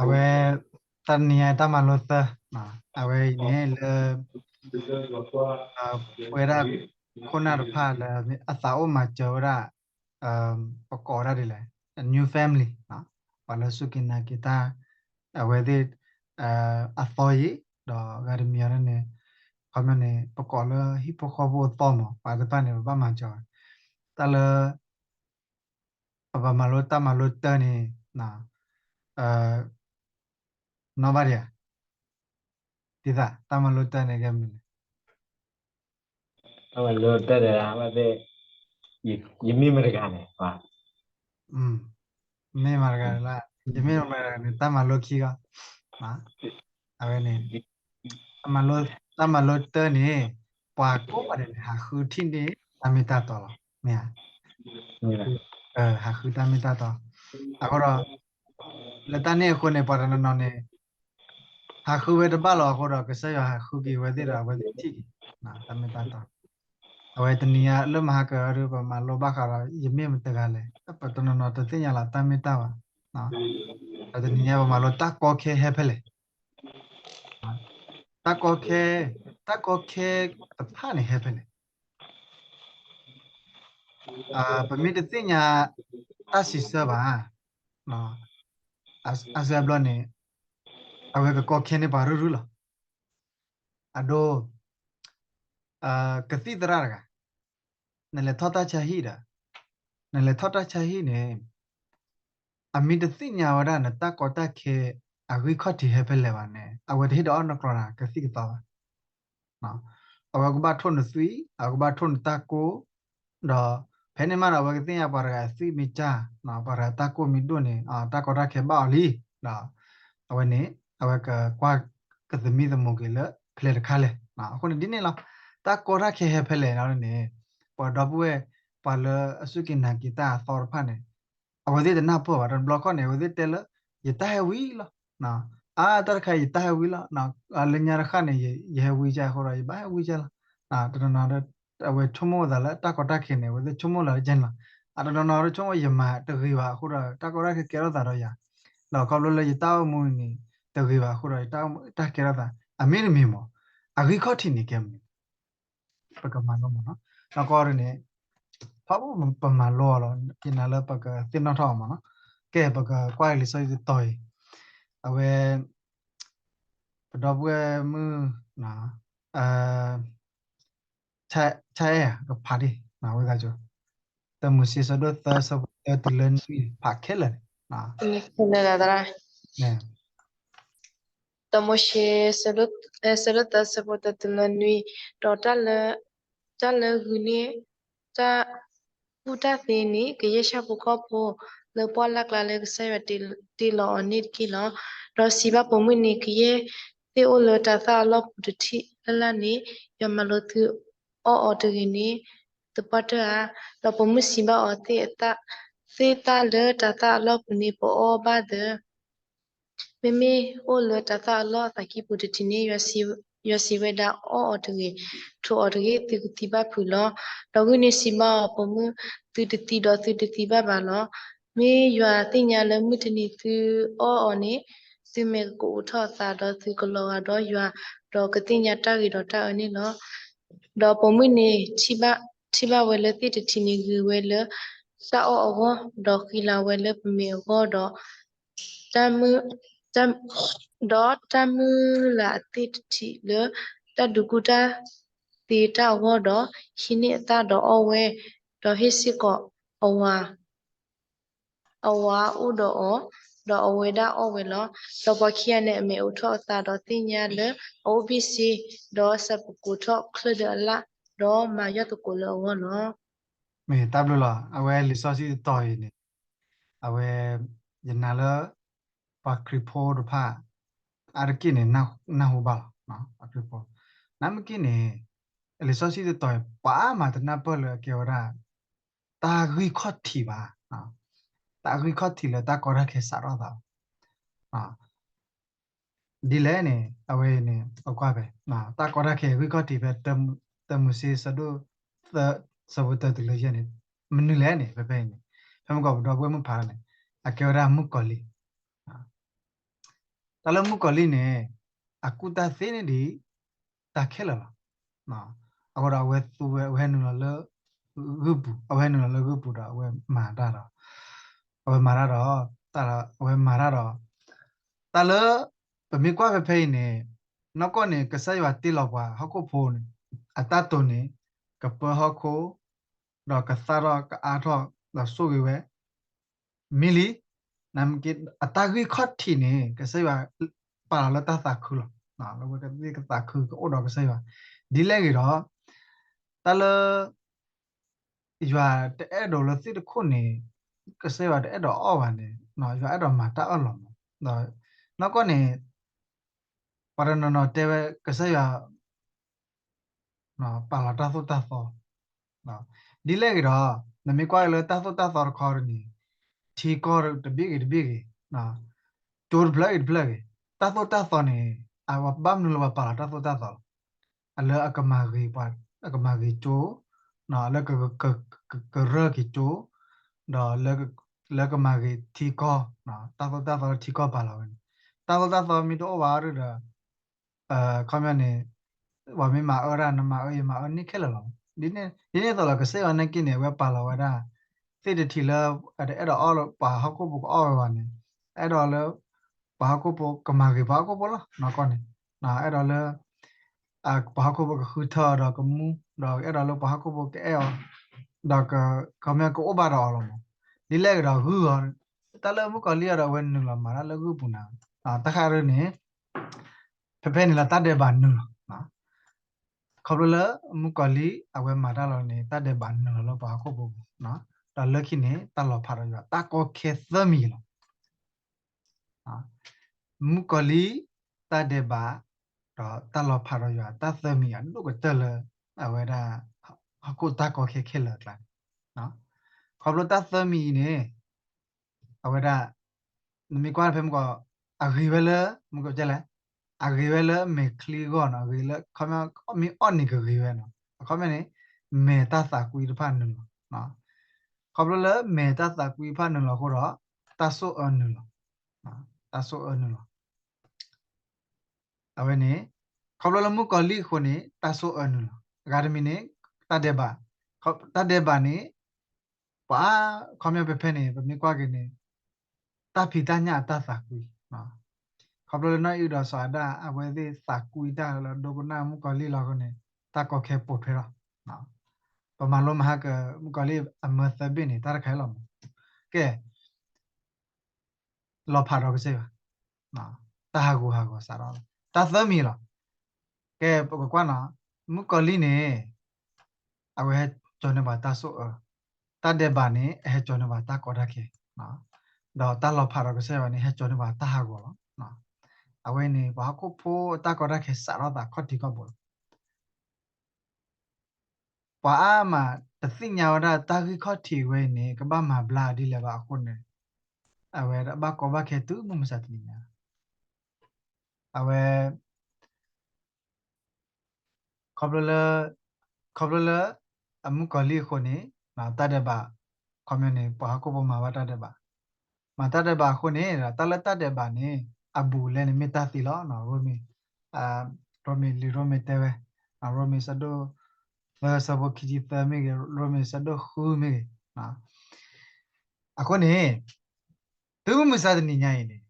အဝဲ တနံၤအံၤတၢ်မၤလိသၢ, အဝဲအံၤန့ၣ်လၢ ပဝဲဒၣ်ခိၣ်နၢ်တဖၣ်လၢအသးအိၣ်မၤစၢၤဝဲဒၣ် ပကိးဝဲဒၣ်ဒ်လဲၣ် new family ပှၤလၢစူၢ်က့ၤနာ်က့ၤတၢ် အဝဲသ့ၣ် အသီအံၤ ဒီးဂၤတမံၤအီၤဒ်န့ၣ် ခီပညီန့ၣ် ပကိးလၢဟံၣ်ဖိဃီဖိအသီမး ပှၤတဖၣ်န့ၣ် ပဘၣ်မၤစၢၤဝဲ တၢ်လၢ ပဘၣ်မၤလိတၢ်မၤလိတၢ်န့ၣ် နီၢ်ဘၣ်ဒံးဧါ, ဒ်သိး တၢ်မၤလိတၢ်န့ၣ်ကဲမနုၤလဲၣ်. တၢ်မၤလိတၢ်ဒီး အဝဲသ့ၣ် ယမ့ၢ်မတၤတဂၤန့ၣ် မ့ၢ်မတၤတဂၤလၢ ယမ့ၢ်မတၤတဂၤန့ၣ် တၢ်မၤလိခံဂီၢ် အဝဲန့ၣ် တၢ်မၤလိတၢ်န့ၣ် ပှၤကိးဂၤဒဲးန့ၣ် ဟးဃုထံၣ်န့ၢ်တၢ်မ့ၢ်တၢ်တီလီၤ မ့ၢ်ဧါ. ဟးဃုတၢ်မ့ၢ်တၢ်တီ အဃိဒီး လၢတၢ်န့ၣ်အဃိန့ၣ် ပှၤတနီၤနီၤန့ၣ် ဟးဃုဝဲတဘၣ်လီၤအဃိဒီး ကစၢ်ယွၤဟးဃုက့ၤဝဲသ့ၣ်ဒီး အဝဲသ့ၣ်ထံၣ်က့ၤ တၢ်မ့ၢ်တၢ်တီ အဝဲတနံၤညါလၢမဟါကဒီး ပမၤလိဘၣ်ဃးဒီး ယမ့ၢ်မတၤတဂၤလဲၣ်, ပှၤတနီၤနီၤတသ့ၣ်ညါလီၤတၢ်မ့ၢ်တၢ်ဘၣ်. ဒီးတနံၤညါပမၤလိတၢ်ကီခဲဟဲဖဲလဲၣ်, တၢ်ကီခဲ, တၢ်ကီခဲတဖၣ်န့ၣ်ဟဲဖဲလဲၣ်. ပမ့ၢ်တသ့ၣ်ညါတၢ်စံးဆၢဘၣ်, အစၢဘျီန့ၣ် အဝဲကကီခဲန့ၢ်ပှၤရုၢ်ရုၢ်လီၤ. အဒိ ကသံၣ်သရၣ်တဂၤ, နလဲၤထီၣ်တၢ်ဆါဟံၣ်ဒီး, နလဲၤထီၣ်တၢ်ဆါဟံၣ်န့ၣ် အမ့ၢ်တသ့ၣ်ညါဝဲဒၣ်နတၢ်ကီတၢ်ခဲ အဂံၢ်ခီၣ်ထံးဟဲဖဲလဲၣ်ဘၣ်န့ၣ် အဝဲတဟ့ၣ်ဒီးအီၣ်နကျီၢ်နၤ ကသံၣ်ကသီဘၣ်. အဝဲကဘၣ်ထိၣ်နသွံၣ်, အဝဲကဘၣ်ထိၣ်နတၢ်ကိၢ်, ဒီးဖဲန့ၣ်မးဒီး အဝဲကသ့ၣ်ညါပှၤတဂၤအသွံၣ်မ့ၢ်ကၢ်, ပှၤတဂၤတၢ်ကိၢ်မ့ၢ်ဒိၣ်န့ၣ် တၢ်ကီတၢ်ခဲဘၣ်အီၤလံ, ဒီးအဝဲန့ၣ် အဝဲကကွၢ်ကသမံသမိးက့ၤလၢဖဲလဲၣ်တခါလဲၣ်. အဃိန့ၣ်ဒ်န့ၣ်လီၤ, တၢ်ကီတၢ်ခဲဟဲဖဲလဲၣ်န့ၣ် ပှၤဒီပုၢ်ဝဲၢ် ပှၤလၢအစူၢ်က့ၤနာ်က့ၤတၢ်အသီတဖၣ်န့ၣ် အဝဲသ့ၣ်တနၢ်ပၢၢ်ဘၣ်, တဘျီခီၣ်န့ၣ် အဝဲသ့ၣ်တဲလၢ ယတၢ်ဟဲဝံၤလီၤ. အါ တၢ်တခါ ယတၢ်ဟဲဝံၤလီၤ. လၢညါတခါန့ၣ် ယဟဲဝံၤကၢ်အဃိဒီး ယဘၣ်ဟဲဝံၤကၢ်လီၤ. တနီၤနီၤ အဝဲဆိကမိၣ်သးလၢတၢ်ကီတၢ်ခဲန့ၣ် အဝဲသ့ၣ်ဆိကမိၣ်လၢကဲန့ၣ်လီၤ. အတနီၤနီၤ ဆိကမိၣ်ယမၤတဂ့ၤဘၣ်အဃိဒီး တၢ်ကီတၢ်ခဲကဲထီၣ်သးဒီးယၤ, ဒီးခီဖျိလၢယတၢ်အိၣ်မူန့ၣ် တဂ့ၤဘၣ်အဃိဒီး ယတၢ်ကဲထီၣ်သး အမ့တမ့ၢ်မး အဂံၢ်ခီၣ်ထံးန့ၣ်ကဲမနုၤ ပကမၤလိမးနီၤ. နီၢ်ကီၢ်န့ၣ် ဖးပမၤလိအီၤလီၤ ယနာ်လၢပကသ့ၣ်နီၣ်ထီၣ်အီၤမးနီၤ. ကဲ ပကကွၢ်လံာ်စီဆှံတတီၤအံၤ, အဝဲ ပဒီပုၢ်ဝဲၢ်မုၣ် ဆဲအဲၣ် ကဖးဒံး ဝဲဒၣ်ကၠိ တၢမိၤၡ့ ဆၢဒိၣ်သၢ ဆၢဖိတၢတုၤလၢနွံ ဖးခဲလၢာ်န့ၣ် ခဲလၢာ်လၢသရၣ် တၢမိၤၡ့ ဆၢဒိၣ်သၢ ဆၢဖိတၢတုၤလၢနွံ, ဒီးတၢ်လၢ တၢ်လၢဂုာ်န့ၢ် တၢ်ကူၣ်တၢ်သ့န့ၣ် ကယဲၢ်ဆၣ်ဖိကီၢ်ဖိ လၢပှၢ်လၢ်ကျါလၢကစၢ်ယွၤတ့လီၤအီၤန့ၣ်တက့ၢ်လီၤ. ဒီးစံးဘၣ်ပိာ်မုၣ်န့ၣ် ကယဲၢ်သ့ၣ်အိၣ်လၢတၤသၣ်အလီၢ်ပူၤတထံၣ်လၢ်လၢ်န့ၣ် ယွၤမၤလိာ်သုအီၣ်အီၤတဂ့ၤန့ၣ် သပှၢ်တၢၢ်ဧါ. ဒီးပိာ်မုၣ်စံးဘၣ်အီၤ သ့ၣ်သၣ်လၢတၤသၣ်အလီၢ်ပူၤန့ၣ် ပအီၣ်ဘၣ်သ့ မ့မ့ၢ်အိၣ်လၢတၤသၣ်အလီၢ်အသးကံၢ်ပူၤတထံၣ်န့ၣ် ယွၤစံးဝဲဒၣ် အီၣ်အီၤတဂ့ၤ, ထိးအီၤတဂ့ၤ, သုကသံဘၣ်ဖုးလီၤ. ဒီးဂုၢ်န့ၣ်စံးဘၣ်အီၤ, ပိာ်မုၣ်, သုတသံဒီးသုတသံဘၣ်ဘၣ်လီၤ. မ့ၢ်ယွၤသ့ၣ်ညါလၢမုၢ်တနံၤသုအီၣ်အီၤန့ၣ် သုမဲာ်ကအိးထီၣ်အသး ဒီးသုကလီၤဂာ်ဒီးယွၤ, ဒီးကသ့ၣ်ညါတၢ်ဂ့ၤဒီးတၢ်အၢန့ၣ်လီၤ. ဒီးပိာ်မုၣ်န့ၣ် ထံၣ်ဘၣ်ဝဲလၢသ့ၣ်တထံၣ်န့ၣ် ဂ့ၤဝဲလၢတၢ်အီၣ်အဂီၢ်, ဒီးဃံလၤဝဲလၢပမဲာ်အဂီၢ်, ဒီး ဒီးတၢ်မုၢ်လၢ်အသ့ၣ်တထံၣ်လၢတၢ်ဒုးကူၣ်တၢ်သ့တၢ်အဂီၢ်ဒီး ဟံးန့ၢ်အသၣ်ဒီးအီၣ်ဝဲ, ဒီးဟ့ၣ်စ့ၢ်ကီးအဝၤ, အဝၤအိၣ်ဒီးအီၤ, ဒီးအဝဲဒၣ်အီၣ်ဝဲလီၤ. ဒီးပှၤခံဂၤန့ၣ် အမဲာ်အိးထီၣ်အသးဒီးသ့ၣ်ညါလၢအအိၣ်ဘ့ၣ်ဆ့, ဒီးဆၢပကိးထီၣ်ချၢၣ်ဒၢအလၣ်, ဒီးမၤယီၢ်သကိးလၢအဂီၢ်လီၤ. မ့ၢ်တၢ်ဘျုးလီၤ. အဝဲလံာ်စီဆှံတတီၤအံၤန့ၣ် အဝဲ ယနာ်လၢ ပှၤခရံာ်ဖိတဖၣ် အါတက့ၢ်န့ၣ် နၢ်ဟူဘၣ်လီၤ. ပှၤခရံာ်ဖိ နမ့ၢ်က့န့ၣ် လံာ်စီဆှံတတီၤအံၤ ပှၤမၤတနၢ်ပၢၢ်လၢအကဲဝဲဒၣ် တၢ်ဂံၢ်ခီၣ်ထံးဘၣ်, တၢ်ဂံၢ်ခီၣ်ထံးလၢတၢ်ကီတၢ်ခဲစးထီၣ်သးဘၣ်. ဒ်လဲၣ်န့ၣ် အဝဲအံၤန့ၣ် ပကွၢ်ဖဲ တၢ်ကီတၢ်ခဲဂံၢ်ခီၣ်ထံးဖဲ တၢမိၤၡ့ ဆၢဒိၣ်သၢ ဆၢဖိတၢတုၤလၢယဲၢ်န့ၣ် မနုၤလဲၣ်န့ၣ် ဖဲဖဲအံၤန့ၣ် ဖဲမုၢ်ကီၢ်ပဒီပုၢ်ဝဲၢ်မုၣ်ဖးန့ၣ် အကဲဝဲဒၣ်မုၣ်ကီၤလံၢ်, တၢ်လၢမုၣ်ကီၤလံၢ်န့ၣ် အကူၣ်တၢ်သ့န့ၢ်ဒံး တၢ်ခဲလၢာ်လီၤ. အဃိဒီးအဝဲသူဝဲ အဝဲဟဲနုာ်လီၤလၢ ဂုၢ်ပူၤ, အဝဲဟဲနုာ်လီၤလၢဂုၢ်ပူၤဒီးအဝဲမၤတၢ်ဒီး အဝဲမၤတၢ်ဒီး တၢ်လၢ အဝဲမၤတၢ်ဒီး တၢ်လၢ ပမ့ၢ်ကွၢ်ဖဲဖဲအံၤန့ၣ် နီၢ်ကီၢ်န့ၣ် ကစၢ်ယွၤတ့လီၤပှၤဟီၣ်ခိၣ်ဖိန့ၣ် အတၢ်တိာ်န့ၣ် ကပၢဟီၣ်ခိၣ် ဒီးကသၣ်ထီၣ်ကအါထီၣ် ဒီးဆိၣ်ဂ့ၤဝဲ မ့ၢ်လံ. နမ့ၢ်က့ အတၢ်ဂံၢ်ခီၣ်ထံးန့ၣ် ကစၢ်ယွၤပာ်လီၤလၢတၢ်သးခုလီၤ. လၢဝဲကသ့ၣ်ကသးခုကအိၣ်ဒီးကစၢ်ယွၤ ဒ်လဲၣ်ဂ့ၤဒီး တၢ်လၢ ယွၤတအဲၣ်ဒိးလၢသ့ၣ်တခိၣ်န့ၣ် ကစၢ်ယွၤတအဲၣ်ဒိးအီၣ်ဘၣ်န့ၣ် ယွၤအဲၣ်ဒိးမၤတၢ်အၢၣ်လီၤမး. ဒီးနီၢ်ကီၢ်န့ၣ် ပှၤတနီၤနီၤတဲဝဲကစၢ်ယွၤ ပာ်လီၤတၢ်သိၣ်တၢ်သီ ဒ်လဲၣ်ဂ့ၤဒီး နမ့ၢ်ကွၢ်လၢတၢ်သိၣ်တၢ်သီတခီန့ၣ် ထံကီၢ်တဘ့ၣ်ဂ့ၤတဘ့ၣ်ဂ့ၤ ကၠိတဖျၢၣ်ဂ့ၤတဖျၢၣ်ဂ့ၤ တၢ်သိၣ်တၢ်သီန့ၣ် အဝဲဘၣ်မနုၤလၢပှၤပာ်လီၤတၢ်သိၣ်တၢ်သီလီၤ. အလၢအကမၤဂ့ၤပှၤ အကမၤဂ့ၤကၠိ လၢကကရၢၢ်က့ၤကၠိ ဒီးလၢကမၤဂ့ၤထံကီၢ် တၢ်သိၣ်တၢ်သီလၢထံကီၢ်ပာ်လီၤဝဲန့ၣ် တၢ်သိၣ်တၢ်သီမ့ၢ်တအိၣ်ဘၣ်ဒီး ခီပညီန့ၣ် ပှၤမ့ၢ်မၤအၢတၢ် နမၤအၢယမၤအၢန့ၣ်ခဲလၢာ်လီၤ. ဒ်န့ၣ်သိးလီၤ ကစၢ်ယွၤနာ်က့န့ၣ် အဝဲပာ်လီၤဝဲဒၣ် သ့ၣ်တထံးလၢ တအဲၣ်ဒိးအီၣ်လၢပှၤဟီၣ်ခိၣ်ဖိကအီၣ်ဝဲဘၣ်န့ၣ် အဲၣ်ဒိးလၢ ပှၤဟီၣ်ခိၣ်ဖိကမၤဂ့ၤပှၤဟီၣ်ခိၣ်ဖိလီၤ. နီၢ်ကီၢ်န့ၣ် အဲၣ်ဒိးလၢ ပှၤဟီၣ်ခိၣ်ဖိကဃုထၢအီၤဒီးကမူ ဒီးအဲၣ်ဒိးလၢပှၤဟီၣ်ခိၣ်ဖိကအဲၣ်အီၤ ဒီး ခီပညီကအိၣ်ဘၣ်ဒီးအီၤလီၤမး. ဒ်လဲၣ်ဂ့ၤဒီးဂုၢ်အီၤ တၢ်လၢမုၣ်ကီၤလံၢ်အီၤဒီးအဝဲနုာ်လီၤမၤတၢ်လၢဂုၢ်ပူၤနၤ တၢ်ခါဒ်န့ၣ် ဖဲဖဲန့ၣ်လီၤ တၢ်ဒဲးဘးနုာ်လီၤ. ခီဖျိလၢမုၣ်ကီၤလံၢ်အဝဲမၤတၢ်လီၤန့ၣ် တၢ်ဒဲးဘးနုာ်လီၤလၢပှၤဟီၣ်ခိၣ်ဖိပူၤ ဒီးလၢခံန့ၣ် တၢ်လီၤဖးဒီးယွၤ တၢ်ကီခဲသၢမံၤလီၤ. မုၣ်ကီၤလံၢ် တၢ်ဒဲးဘး ဒီးတၢ်လီၤဖးဒီးယွၤ တၢ်သၢမံၤအဒိၣ်ကတၢၢ်လၢ အဝဲဒၣ် ဟီၣ်ခိၣ်တၢ်ကီခဲခဲလၢာ်အကျါန့ၣ် ခီဖျိတၢ်သၢမံၤအံၤန့ၣ် အဝဲဒၣ် နမ့ၢ်ကွၢ်ဖဲမုၢ်ကီၤ အဂ့ၤဝဲလၢ မုၢ်ကီၤကလဲၣ် အဂ့ၤဝဲလၢမဲာ်ချံအဂီၢ်နီၤ အဂ့ၤလၢ ခီပညီမ့ၢ်အီၣ်န့ၣ်ကဂ့ၤဝဲနီၤ အခီပညီန့ၣ် မဲာ်တၢ်သးကွံတဖၣ်နုာ်လီၤ ခီဖျိလၢမဲာ်တၢ်သးကွံတဖၣ်နုာ်လီၤအဃိဒီး တၢ်ဆိၣ်အၢနုာ်လီၤ တၢ်ဆိၣ်အၢနုာ်လီၤ အဝဲန့ၣ် ခီဖျိလၢမုၣ်ကီၤလံၢ်အဃိန့ၣ် တၢ်ဆိၣ်အၢနုာ်လီၤ အဂၤတမံၤန့ၣ် တၢ်ဒဲးဘး တၢ်ဒဲးဘးန့ၣ် ပှၤ ခီပညီဖဲဖဲန့ၣ် ပမ့ၢ်ကွၢ်က့ၤန့ၣ် တၢ်ဖံးတၢ်ညၣ်အတၢ်သးကွံ ခီဖျိလၢနီၢ်အံၣ်ဒီးစီၤအၤဒၣ် အဝဲသ့ၣ်သးကွံတၢ်လၢဒိကနၣ်မုၣ်ကီၤလံၢ်လီၤအဃိန့ၣ် တၢ်ကီခဲပိာ်ထွဲထီၣ် ပမၤလိမၤဟါကမုၣ်ကီၤလံၢ်အမၢသၢဘ့ၣ်န့ၣ် တၢ်တခါအံၤလီၤမး ကဲ လီၤဖးဒီးကစၢ်ယွၤ တၢ်ဟးဂူာ်ဟးဂီၤစးထီၣ်လီၤ တၢ်သၢမံၤလီၤ ကဲ ပကကွၢ်နီၤ မုၣ်ကီၤလံၢ်န့ၣ် အဝဲဟဲကၠီၤန့ၢ်ပှၤတၢ်ဆိၣ်အၢ တၢ်ဒဲးဘးန့ၣ် အဟဲကၠီၤန့ၢ်ပှၤတၢ်ကီတၢ်ခဲ ဒီးတၢ်လီၤဖးဒီးကစၢ်ယွၤန့ၣ် ဟဲကၠီၤန့ၢ်ပှၤတၢ်ဟးဂီၤလီၤ အဝဲန့ၣ် ပှၤဟီၣ်ခိၣ်ဖိအတၢ်ကီတၢ်ခဲစးထီၣ်သးခီၣ်ထံးခီၣ်ဘိလီၤ ပှၤအါမးတသ့ၣ်ညါဝဲဒၣ်တၢ်ဂံၢ်ခီၣ်ထံးဝဲအံၤန့ၣ် ကဘၣ်မၤဘျါဒ်လဲၣ်ဘၣ်အဃိန့ၣ် အဝဲဒၣ်ဘၣ်ကီဘၣ်ခဲတုၤမုၢ်မဆါတနံၤညါ အဝဲ ခီဖျိလၢ ခီဖျိလၢ အမုၣ်ကီၤလံၢ်အဃိန့ၣ် တၢ်ဒဲးဘး ခီပညီန့ၣ် ပှၤဟီၣ်ခိၣ်ဖိမၤဘၣ်တၢ်ဒဲးဘး မၤတၢ်ဒဲးဘးအဃိန့ၣ် တၢ်လၢတၢ်ဒဲးဘးန့ၣ် အဘူးအလဲန့ၣ်မ့ၢ်တၢ်သံလီၤ ရိမ့ၤ ရိမ့ၤလံာ်ရိမ့ၤတဲဝဲ ရိမ့ၤဆၢဒိၣ်သၢဆၢဖိခံဆံသၢမ့ၢ်ဂ့ၤ ရိမ့ၤဆၢဒိၣ်ဃုမ့ၢ်ဂ့ၤ အဃိန့ၣ် တုၤမုၢ်မဆါတနံၤညါအံၤန့ၣ်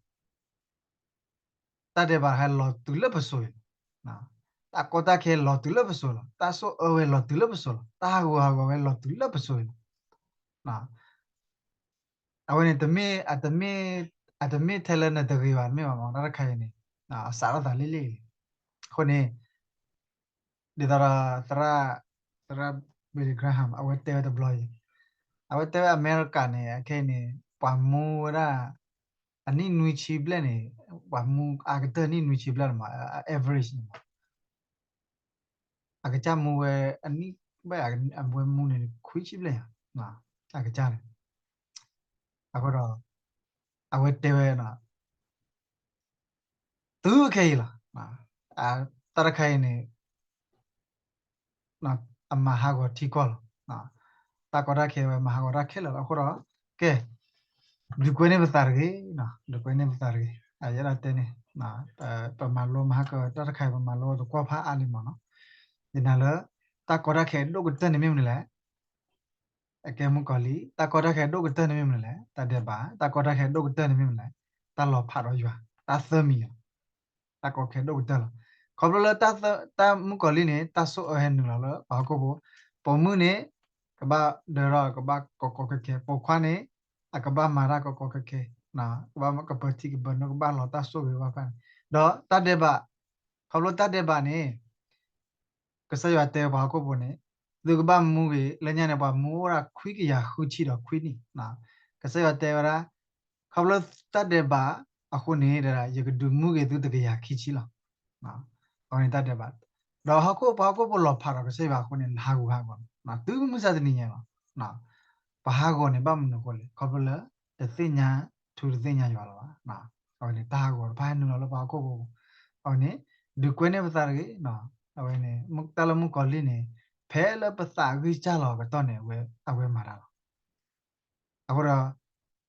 တၢ်ဒဲးဘးဟဲလီၤတုၤလၢပစိၤအံၤလီၤ. တၢ်ကီတၢ်ခဲလီၤတုၤလၢပစိၤလီၤ. တၢ်ဆိၣ်အၢဝဲလီၤတုၤလၢပစိၤလီၤ. တၢ်ဟးဂူာ်ဟးဂီၤဝဲလီၤတုၤလၢပစိၤအံၤလီၤ. အဝဲန့ၣ် တမ့ၢ် အတမ့ၢ်ထဲလၢနတဂ့ၤဘၣ်တမ့ၢ်ဘၣ်မး တၢ်တခါအံၤန့ၣ် အစးထီၣ်သးလံလံ. အဃိန့ၣ် ဒ်သိးဒီး သရၣ် သရၣ် Billy Graham အဝဲတဲဝဲတဘျီအံၤ အဝဲတဲဝဲအမဲရကၤန့ၣ် အခဲအံၤန့ၣ် ပှၤမူဝဲဒၣ် အနံၣ်နွံဆံဘျဲၣ်န့ၣ် ပှၤမူအါကတၢၢ်နံၣ်နွံဆံဘျဲၣ်န့ၣ်မး average န့ၣ်မး အကစၢ်မူဝဲအနံၣ်ဘၣ် အဝဲမူန့ၣ် ခွံဆံဘျဲၣ်ညါ အကစၢ်န့ၣ် အဃိဒီး အဝဲတဲဝဲ တုၤခဲအံၤလီၤ. တၢ်တခါအံၤန့ၣ် အမၤဟးဂီၤထံကီၢ်လီၤ. တၢ်ကီတၢ်ခဲဝဲမၤဟးဂီၤတၢ်ခဲလၢာ်လီၤ. အဃိဒီး ကဲ ဒုးကွဲန့ၢ်ပသးတဂ့ၤ, ဒုးကွဲန့ၢ်ပသးတဂ့ၤ. ယအဲၣ်ဒိးတဲန့ၣ်, ပမၤလိမဟါကတၢၢ်တခါအံၤ ပမၤလိတကွၢ်ဖးအါလံမ့ၢ်နီၤ. ယနာ်လၢ တၢ်ကီတၢ်ခဲအဒိၣ်ကတၢၢ်န့ၣ်မ့ၢ်မနုၤလဲၣ်. အကဲမုၣ်ကီၤလံၢ် တၢ်ကီတၢ်ခဲအဒိၣ်ကတၢၢ်န့ၣ်မ့ၢ်မနုၤလဲၣ်. တၢ်ဒဲးဘး တၢ်ကီတၢ်ခဲအဒိၣ်ကတၢၢ်န့ၣ်မ့ၢ်မနုၤလဲၣ်. တၢ်လီၤဖးဒီးယွၤ တၢ်သၢမံၤလီၤ. တၢ်ကီခဲအဒိၣ်ကတၢၢ်လီၤ. ခီဖျိလၢ တၢ်မုၣ်ကီၤလံၢ်န့ၣ် တၢ်ဆိၣ်အၢဟဲနုာ်လီၤလၢပှၤဟီၣ်ခိၣ်ဖိ, ပိာ်မုၣ်န့ၣ် ကဘၣ်ဒၢထီၣ်ကဘၣ်ကီကီခဲခဲ, ပိာ်ခွါန့ၣ် အကဘၣ်မၤတၢ်ကီကီခဲခဲ, ကဘၣ်ကပၢၤထံကပၢၤနိ ကဘၣ်လီၤတၢ်ဆိၣ်ဂ့ၤဘၣ်ဖၣ်န့ၣ်, ဒီးတၢ်ဒဲးဘး, ခီဖျိတၢ်ဒဲးဘးန့ၣ် ကစၢ်ယွၤတဲပှၤဟီၣ်ခိၣ်ဖိန့ၣ် သုကဘၣ်မူဂ့ၤ, လၢညါန့ၣ် ပှၤမူအိၣ်ဒၣ်ခွံကယၤဃုဆံဒီးခွံနံၣ်, ကစၢ်ယွၤတဲဝဲဒၣ်, ခီဖျိတၢ်ဒဲးဘးအဃိန့ၣ် ယကဒုးမူဂ့ၤသုတကယၤခံဆံလီၤ. အဝဲန့ၣ်တၢ်ဒဲးဘး, ဒီးဟီၣ်ခိၣ် ပှၤဟီၣ်ခိၣ်ဖိလီၤဖးဒီးကစၢ်ယွၤအဃိန့ၣ် ဟးဂူာ်ဟးဂီၤလီၤ. တုၤမုၢ်ဆါတနံၤညါလီၤ. ပဟးဂီၤန့ၣ် ဘၣ်မနုၤအဃိလဲၣ်, ခီဖျိလၢ တသ့ၣ်ညါထူတသ့ၣ်ညါယွၤလီၤဘၣ်. အဝဲန့ၣ် တၢ်ဟးဂီၤတဖၣ်ဟဲနုာ်လီၤလၢပှၤဟီၣ်ခိၣ်ဖိ, အဝဲန့ၣ် ဒုးကွဲန့ၢ်ပသးတဂ့ၤ. အဝဲန့ၣ် တၢ်လၢမုၣ်ကီၤလံၢ်န့ၣ် ဖဲလၢပသးဂံၢ်စၢ်လီၤအကတီၢ်န့ၣ် အဝဲမၤတၢ်လီၤ. အဃိဒီး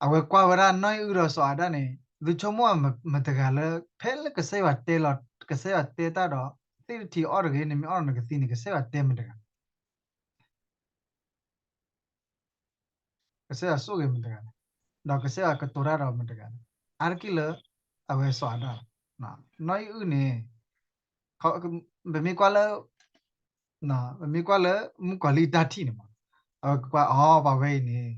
အဝဲကွၢ်ဝဲဒၣ်နီၢ်အံၣ်အုဒီးစီၤအၤဒၣ်န့ၣ် သုဆိကမိၣ်မတဂၤလၢ ဖဲလၢကစၢ်ယွၤတဲလီၤ, ကစၢ်ယွၤတဲတၢ်ဒီး သ့ၣ်တထံၣ်အီၣ်တဂ့ၤ, နမ့ၢ်အီၣ်ဒီးနကသံန့ၣ် ကစၢ်ယွၤတဲမတဂၤ ကစၢ်ယွၤဆိၣ်ဂ့ၤမတဂၤလဲၣ်, ဒီးကစၢ်ယွၤကတိၤတၢ်ဒီးမတဂၤလဲၣ်. အါတက့ၢ်လၢ အဝဲစီၤအၤဒၣ်လီၤ. နီၢ်အံၣ်အုၣ်န့ၣ် ပမ့ၢ်ကွၢ်လၢ ပမ့ၢ်ကွၢ်လၢမုၣ်ကီၤလံၢ်အတၢ်ထံၣ်န့ၣ်မး, အဝဲကွၢ်အီၤ ပှၤဝဲအံၤန့ၣ်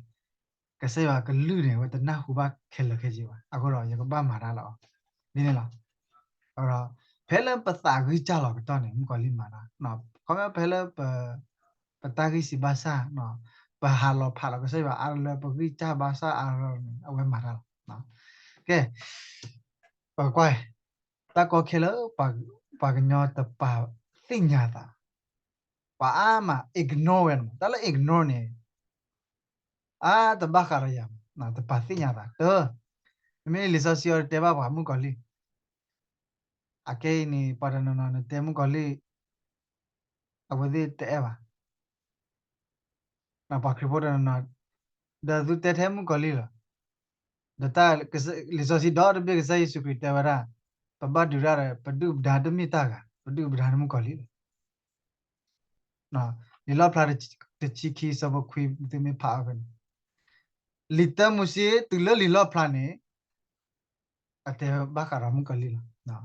ကစၢ်ယွၤကလုၢ်န့ၣ် အဝဲတနၢ်ဟူဘၣ်ခဲလၢာ်ခဲဆ့ဘၣ်. အဃိဒီး ယကဘၣ်မၤတၢ်လီၤ. ဒ်န့ၣ်လီၤ. အဃိဒီး ဖဲလၢပသးဂံၢ်စၢ်လီၤကတီၢ်န့ၣ် မုၣ်ကီၤလံၢ်မၤတၢ်, ခီဖျိဖဲလၢ ပတၢ်ဂံၢ်စၢ်ဘါစၢ်, ပဟးလီၤဖးလီၤကစၢ်ယွၤအါလၢပဂံၢ်စၢ်ဘါစၢ်အါလီၤန့ၣ် အဝဲမၤတၢ်လီၤ. ကဲ, ပကွၢ်, တၢ်ကီခဲလၢ ပှၤကညီတပာ်သ့ၣ်ညါသး, ပှၤအါမး ignore ဝဲန့ၣ်, တၢ်လၢ ignore န့ၣ် အါတဘၣ်ဃးဒီးယၤ, တပာ်သ့ၣ်ညါသး, တၢ်, မ့မ့ၢ်လံာ်စီဆှံအီၤတဲဘၣ်ပှၤမုၣ်ကီၤလံၢ်, အခဲအံၤန့ၣ် ပှၤတနီၤနီၤနတဲမုၣ်ကီၤလံၢ် အဝဲသ့ၣ်တအဲၣ်ဘၣ်, ပှၤခရံာ်ဖိတနီၤနီၤ, ဒီးသုတဲထဲမုၣ်ကီၤလံၢ်လီၤ. ဒီးတၢ်, လံာ်စီဆှံဒီတဘ့ၣ်ကစၢ်ယ့ၣ်ၡူးခရံာ်တဲဝဲဒၣ်, ပဘၣ်ဒုးတၢ်ဒီး ပဒုၣ်ပဒါတမ့ၢ်တၢ်ဂၤ, ပဒုၣ်ပဒါန့ၣ်မုၣ်ကီၤလံၢ်လီၤ. လံာ်လီၣ်ဖျါတဆံခံဆၢဖိခွံ သုမ့ၢ်ဖးအီၤဖဲန့ၣ်, လံာ်တၢမိၤၡ့တုၤလၢလံာ်လီၣ်ဖျါန့ၣ် အတဲဘၣ်ဃးဒီးမုၣ်ကီၤလံၢ်လီၤ.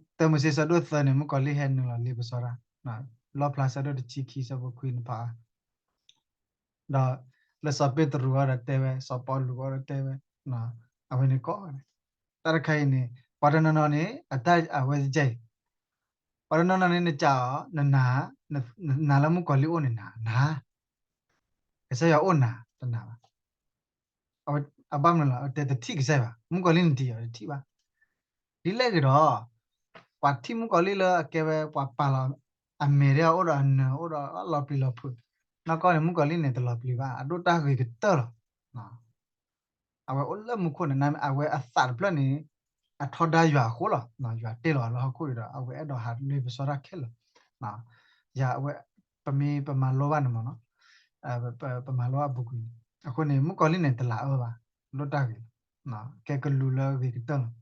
တၢမိၤၡ့ဆၢဒိၣ်သၢန့ၣ် မုၣ်ကီၤလံၢ်ဟဲနုာ်လီၤလ့ပစီတၢ်, လီၣ်ဖျါဆၢဒိၣ်တဆံခံဆၢဖိခွံန့ၣ်ဖးအီၤ, ဒီးလၢစီၤပ့းတရူးအီၤဒီးတဲဝဲ, စီၤပီလူးအီၤဒီးတဲဝဲ, အဝဲန့ၣ်ကိးဂၤဒဲး, တၢ်တခါအံၤန့ၣ် ပှၤတနီၤနီၤန့ၣ် အတၢ်အဝဲကဲအံၤ, ပှၤတနီၤနီၤန့ၣ် နစးအီၤ, နနာ်လၢမုၣ်ကီၤလံၢ်အိၣ်န့ၣ်နၤ, နၤ, ကစၢ်ယွၤအိၣ်နၤ တနာ်ဘၣ်. အဘၣ်မနုၤလီၤ, အတဲတထံၣ်ကစၢ်ယွၤ, မုၣ်ကီၤလံၢ်န့ၣ်တံၤအီၤတထံၣ်ဘၣ်. ဒ်လဲၣ်ဂ့ၤဒီး ပှၤထံၣ်မုၣ်ကီၤလံၢ်လၢအကဲဝဲပှၤပာ်လီၤ, အမဲာ်ဒၣ်အိၣ်ဒီးအနၢၤအိၣ်ဒီးလီၤပျံၤလီၤဖုး, နီၢ်ကီၢ်န့ၣ် မုၣ်ကီၤလံၢ်န့ၣ် တလီၤပျံၤဘၣ်, အဒိၣ်တၢ်ဂ့ၤကတၢၢ်လီၤ. အဝဲအိၣ်လၢမူခိၣ်န့ၣ် အဝဲအသးတဖျၢၣ်န့ၣ် အထီဒါယွၤအဃိလီၤ. ယွၤတ့ၢ်လီၤအီၤလၢဟီၣ်ခိၣ်အံၤဒီး အဝဲအဲၣ်ဒိးဟးလ့ပစီတၢ်ခဲလၢာ်. ယၤအဝဲ ပမ့ၢ်ပမၤလိဘၣ်န့ၣ်မးနီၤ, ပမၤလိဘၣ်အပူၤကွံာ်န့ၣ်, အဃိန့ၣ် မုၣ်ကီၤလံၢ်န့ၣ် တလၤအၢဘၣ်, ဒိၣ်တၢ်ဂ့ၤလီၤ, ကဲကလူးလၢဂ့ၤကတၢၢ်လီၤ.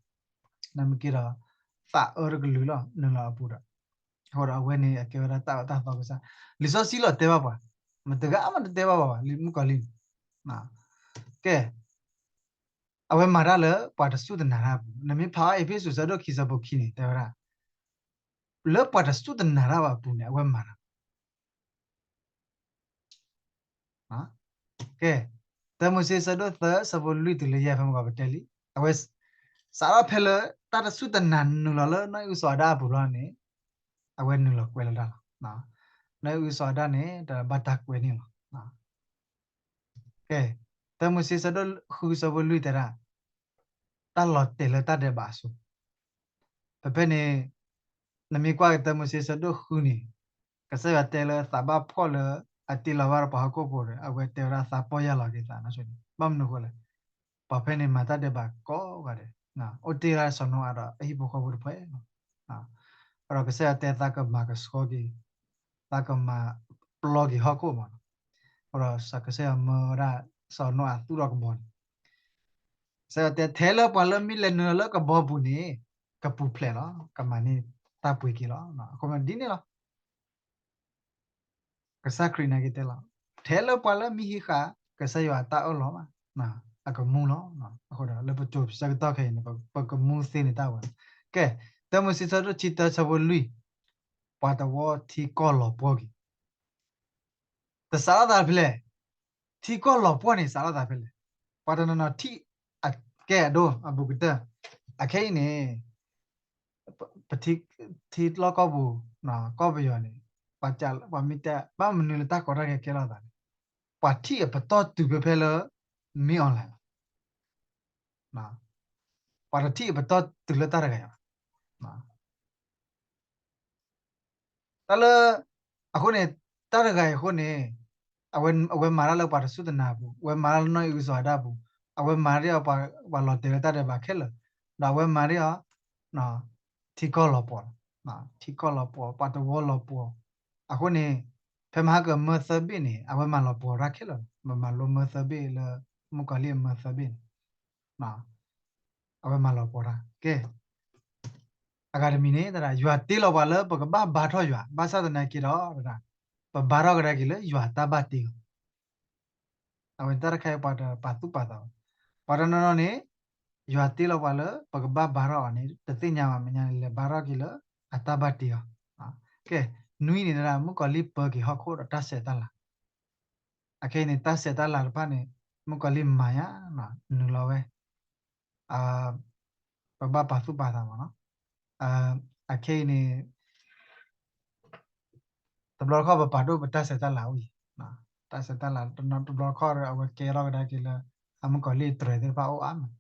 နမ့ၢ်က့ၤဒီး သးအၢတကလုာ်လီၤ နုာ်လီၤအပူၤဒီး, အဃိဒီးအဝဲန့ၣ် အကဲဝဲဒၣ်တၢ်အၢတၢ်သီကစၢ်, လံာ်စီဆှံလီၤတဲဘၣ်ပှၤ, မတဂၤမးတတဲဘၣ်ပှၤဘၣ် မုၣ်ကီၤလံၢ်န့ၣ်. ကဲ အဝဲမၤတၢ်လၢပှၤတစူၢ်တနာ်တၢ်အပူၤ, နမ့ၢ်ဖးအီၤ အ့းဖ့းစူး ဆၢဒိၣ်ခံ ဆၢဖိခံန့ၣ် တဲဝဲဒၣ်, လၢပှၤတစူၢ်တနာ်တၢ်ဘၣ်အပူၤန့ၣ် အဝဲမၤတၢ် ကဲ, တၢမိၤၡ့ ဆၢဒိၣ်သၢ ဆၢဖိလွံၢ်တုၤလၢယဲၢ် ဖဲမုၢ်ဂီၤပတဲလံ, အဝဲ စးထီၣ်ဖဲလၢ တၢ်တစူၢ်တနာ်နုာ်လီၤလၢ နီၢ်အံၣ်အုစီၤအၤဒၣ်အပူၤလီၤန့ၣ်, အဝဲနုာ်လီၤကွဲးလီၤတၢ်လီၤ. နီၢ်အံၣ်အုစီၤအၤဒၣ်န့ၣ် တဘၣ်တၢ်ကွဲးန့ၣ်လီၤ. ကဲ, တၢမိၤၡ့ ဆၢဒိၣ်ဃု ဆၢဖိလွံၢ်တဲဒၣ်, တၢ်လီၤတဲာ်လၢတၢ်ဒဲးဘးအစိၤ ဖဲဖဲန့ၣ်, နမ့ၢ်ကွၢ်က့ၤ တၢမိၤၡ့ ဆၢဒိၣ်ဃုန့ၣ်, ကစၢ်ယွၤတဲလၢသးဘၣ်ဖှီၣ်လၢ အတ့လီၤဘၣ်ဒီးပှၤဟီၣ်ခိၣ်ဖိဒီး အဝဲတဲဝဲဒၣ်သးပီၢ်ယၢ်လီၤက့ၤသးနီၢ်ဆိန့ၣ်, ဘၣ်မနုၤအဃိလဲၣ်, ပှၤဖဲန့ၣ်မၤတၢ်ဒဲးဘးကိးဂၤဒဲး, အိၣ်တ့ၢ်ဒၣ်စီၤနိအၤဒီးအဟံၣ်ဖိဃီဖိတဖၣ်လီၤ. အဃိဒီးကစၢ်ယွၤတဲသးကမၤကဆှီက့ၤ, သးကမၤပျီက့ၤဟီၣ်ခိၣ်မးလီၤ. အဃိဒီးကစၢ်ယွၤမၢဝဲဒၣ်စီၤနိအၤသူၣ်ထီၣ်ကဘီန့ၣ် ကစၢ်ယွၤတဲ ထဲလၢပှၤလၢမ့ၢ်လဲၤနုာ်လီၤလၢကဘီပူၤန့ၣ် ကပူၤဖျဲးလီၤ, ကမၤန့ၢ်တၢ်ပှ့ၤက့ၤလီၤ. အဃိဒ်န့ၣ်လီၤ. ကစၢ်ခရံာ်နာ်က့တဲလီၤ, ထဲလၢပှၤလၢမ့ၢ်ဟံးဃာ် ကစၢ်ယွၤအတၢ်အၢၣ်လီၤဘၣ်, အကမူလီၤ. အဃိဒီး လၢပစိၤဆၢကတီၢ်ခဲအံၤန့ၣ် ပကမူသ့န့ၢ်တၢ်ဝဲ. ကဲ, တၢမိၤၡ့ဆၢဒိၣ်ခံ တၢဆၢဖိလွံၢ်, ပှၤတဝီထံကီၢ်လီၤပှီၢ်က့ၤ တစးထီၣ်သးဖဲလဲၣ်, ထံကီၢ်လီၤပှီၢ်န့ၣ် စးထီၣ်သးဖဲလဲၣ်. ပှၤတနီၤနီၤထံၣ်အကဲအဒိ အဘူးကတၢၢ်, အခဲအံၤန့ၣ် ပထံ ထံလီၢ်ကီၢ်ပူၤ ကီၢ်ပယီၤန့ၣ် ပှၤမ့ၢ်တဲ ဘၣ်မနုၤလၢတၢ်ကီတၢ်ခဲကဲထီၣ်သးန့ၣ် ပှၤထံၣ်အပတီၢ်တုၤဖဲဖဲလၢ မ့ၢ် online လီၤ. ပှၤတထံၣ်အပတီၢ်တုၤလၢတၢ်တဂၤအံၤဘၣ်. တၢ်လၢ အဃိန့ၣ် တၢ်တဂၤအံၤအဃိန့ၣ် အဝဲမၤတၢ်လၢပှၤတစူၢ်တနာ်အပူၤ, အဝဲမၤတၢ်လၢနီၢ်အံၣ်အုစီၤအၤဒၣ်အပူၤ, အဝဲမၤဒ်အီၤ ပှၤလီၤတဲာ်လၢတၢ်ဒဲးဘးခဲလၢာ်, ဒီးအဝဲမၤဒ်အီၤ ထံကီၢ်လီၤပှီၢ်လီၤ. ထံကီၢ်လီၤပှီၢ်, ပှၤတဝီလီၤပှီၢ်. အဃိန့ၣ် ဖဲမဟါကမၢသၢဘ့ၣ်န့ၣ် အဝဲမၤလီၤပှီၢ်တၢ်ခဲလၢာ်လီၤ. ပမၤလိမၢသၢဘ့ၣ်လၢ မုၣ်ကီၤလံၢ်အမၢသၢဘ့ၣ်န့ၣ် အဝဲမၤလီၤပှီၢ်တၢ်. ကဲ အဂၤတမံၤန့ၣ် တဒၣ် ယွၤတ့လီၤပှၤလၢပကဘၣ်ဘါထီၣ်ယွၤ, ဘၣ်ဆၣ်သနာ်က့ဒီး တဒၣ် ပဘါထီၣ်ကဒါက့ၤလၢယွၤတၢ်ဘၣ်တ့လီၤ. အဝဲတၢ်တခါအံၤပှၤတပာ်သူၣ်ပာ်သးဘၣ်. ပှၤတနီၤနီၤန့ၣ် ယွၤတ့လီၤပှၤလၢပကဘၣ်ဘါထီၣ်အီၤန့ၣ် တသ့ၣ်ညါဘၣ် မဲာ်ညါန့ၣ် လဲၤဘါထီၣ်က့ၤလၢအတၢ်ဘၣ်တ့အီၤ. ကဲ နွံန့ၣ်တဒၣ် မုၣ်ကီၤလံၢ်ပၢက့ၤဟီၣ်ခိၣ်ဒီးတၢ်ဆဲးတၢ်လၤ အခဲအံၤန့ၣ် တၢ်ဆဲးတၢ်လၤတဖၣ်န့ၣ် မုၣ်ကီၤလံၢ်မၤယါ နုာ်လီၤဝဲ ပဘၣ်ပာ်သူၣ်ပာ်သးမးနီၤ. အခဲအံၤန့ၣ် တဘျီတခီၣ်ပပာ်ဒိၣ်ပတၢ်ဆဲးတၢ်လၤအိၣ်အံၤ, တၢ်ဆဲးတၢ်လၤတဘျီတခီၣ်ဒီး အဝဲကဲထီၣ်ကဒါက့ၤလၢ အမုၣ်ကီၤလံၢ်တြဲၤသ့ၣ်တဖၣ်အိၣ်အါမး.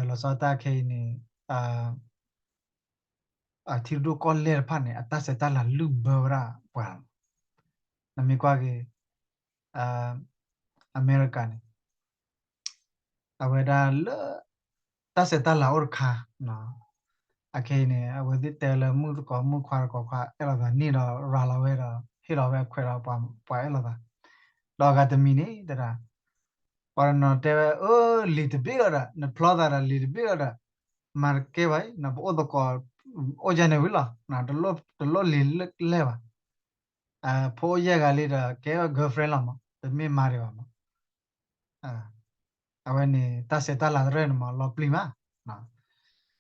လီၤဆီတၢ်ခဲအံၤန့ၣ် အထံရူၢ်ဒိၣ်ကီၢ်လဲၢ်တဖၣ်န့ၣ် အတၢ်ဆဲးတၢ်လၤလုၢ်ဘၢဝဲဒၣ်ပှၤလီၤ. နမ့ၢ်ကွၢ်က့ၤ အမဲရကၤန့ၣ် အဝဲဒၣ်လၢ တၢ်ဆဲးတၢ်လၤအိၣ်တခါ အခဲအံၤန့ၣ် အဝဲသ့ၣ်တဲလၢမုၣ်သကိးမုၣ်ခွါတကိးခွါအဲၣ်လိာ်သးန့ၣ်ဒီး ရၤလီၤဝဲဒီး ဟ့ၣ်လီၤဝဲအခွဲးဒီးပှၤအဲၣ်လိာ်သး, ဒီးအဂၤတမံၤန့ၣ်တဒၣ် ပှၤတနီၤတဲဝဲ အၢ လံာ်တဘ့ၣ်လီၤဒီး နဖျီသးဒီးလံာ်တဘ့ၣ်လီၤဒီး မၤတကဲဘၣ်အံၤ ပအိၣ်သကိး အိၣ်ယဲၢ်န့ၣ်ဝံၤလီၤ တလိၣ်လံာ်လဲၢ်ဘၣ်. ဖိအိၣ်ယဲၢ်ဂၤလံဒီး ကဲဝဲ girlfriend လီၤမး တမ့ၢ်မါဒံးဘၣ်မး. အဝဲန့ၣ် တၢ်ဆဲးတၢ်လၤတရၢၢ်န့ၣ်မး လီၤပျံၤမး.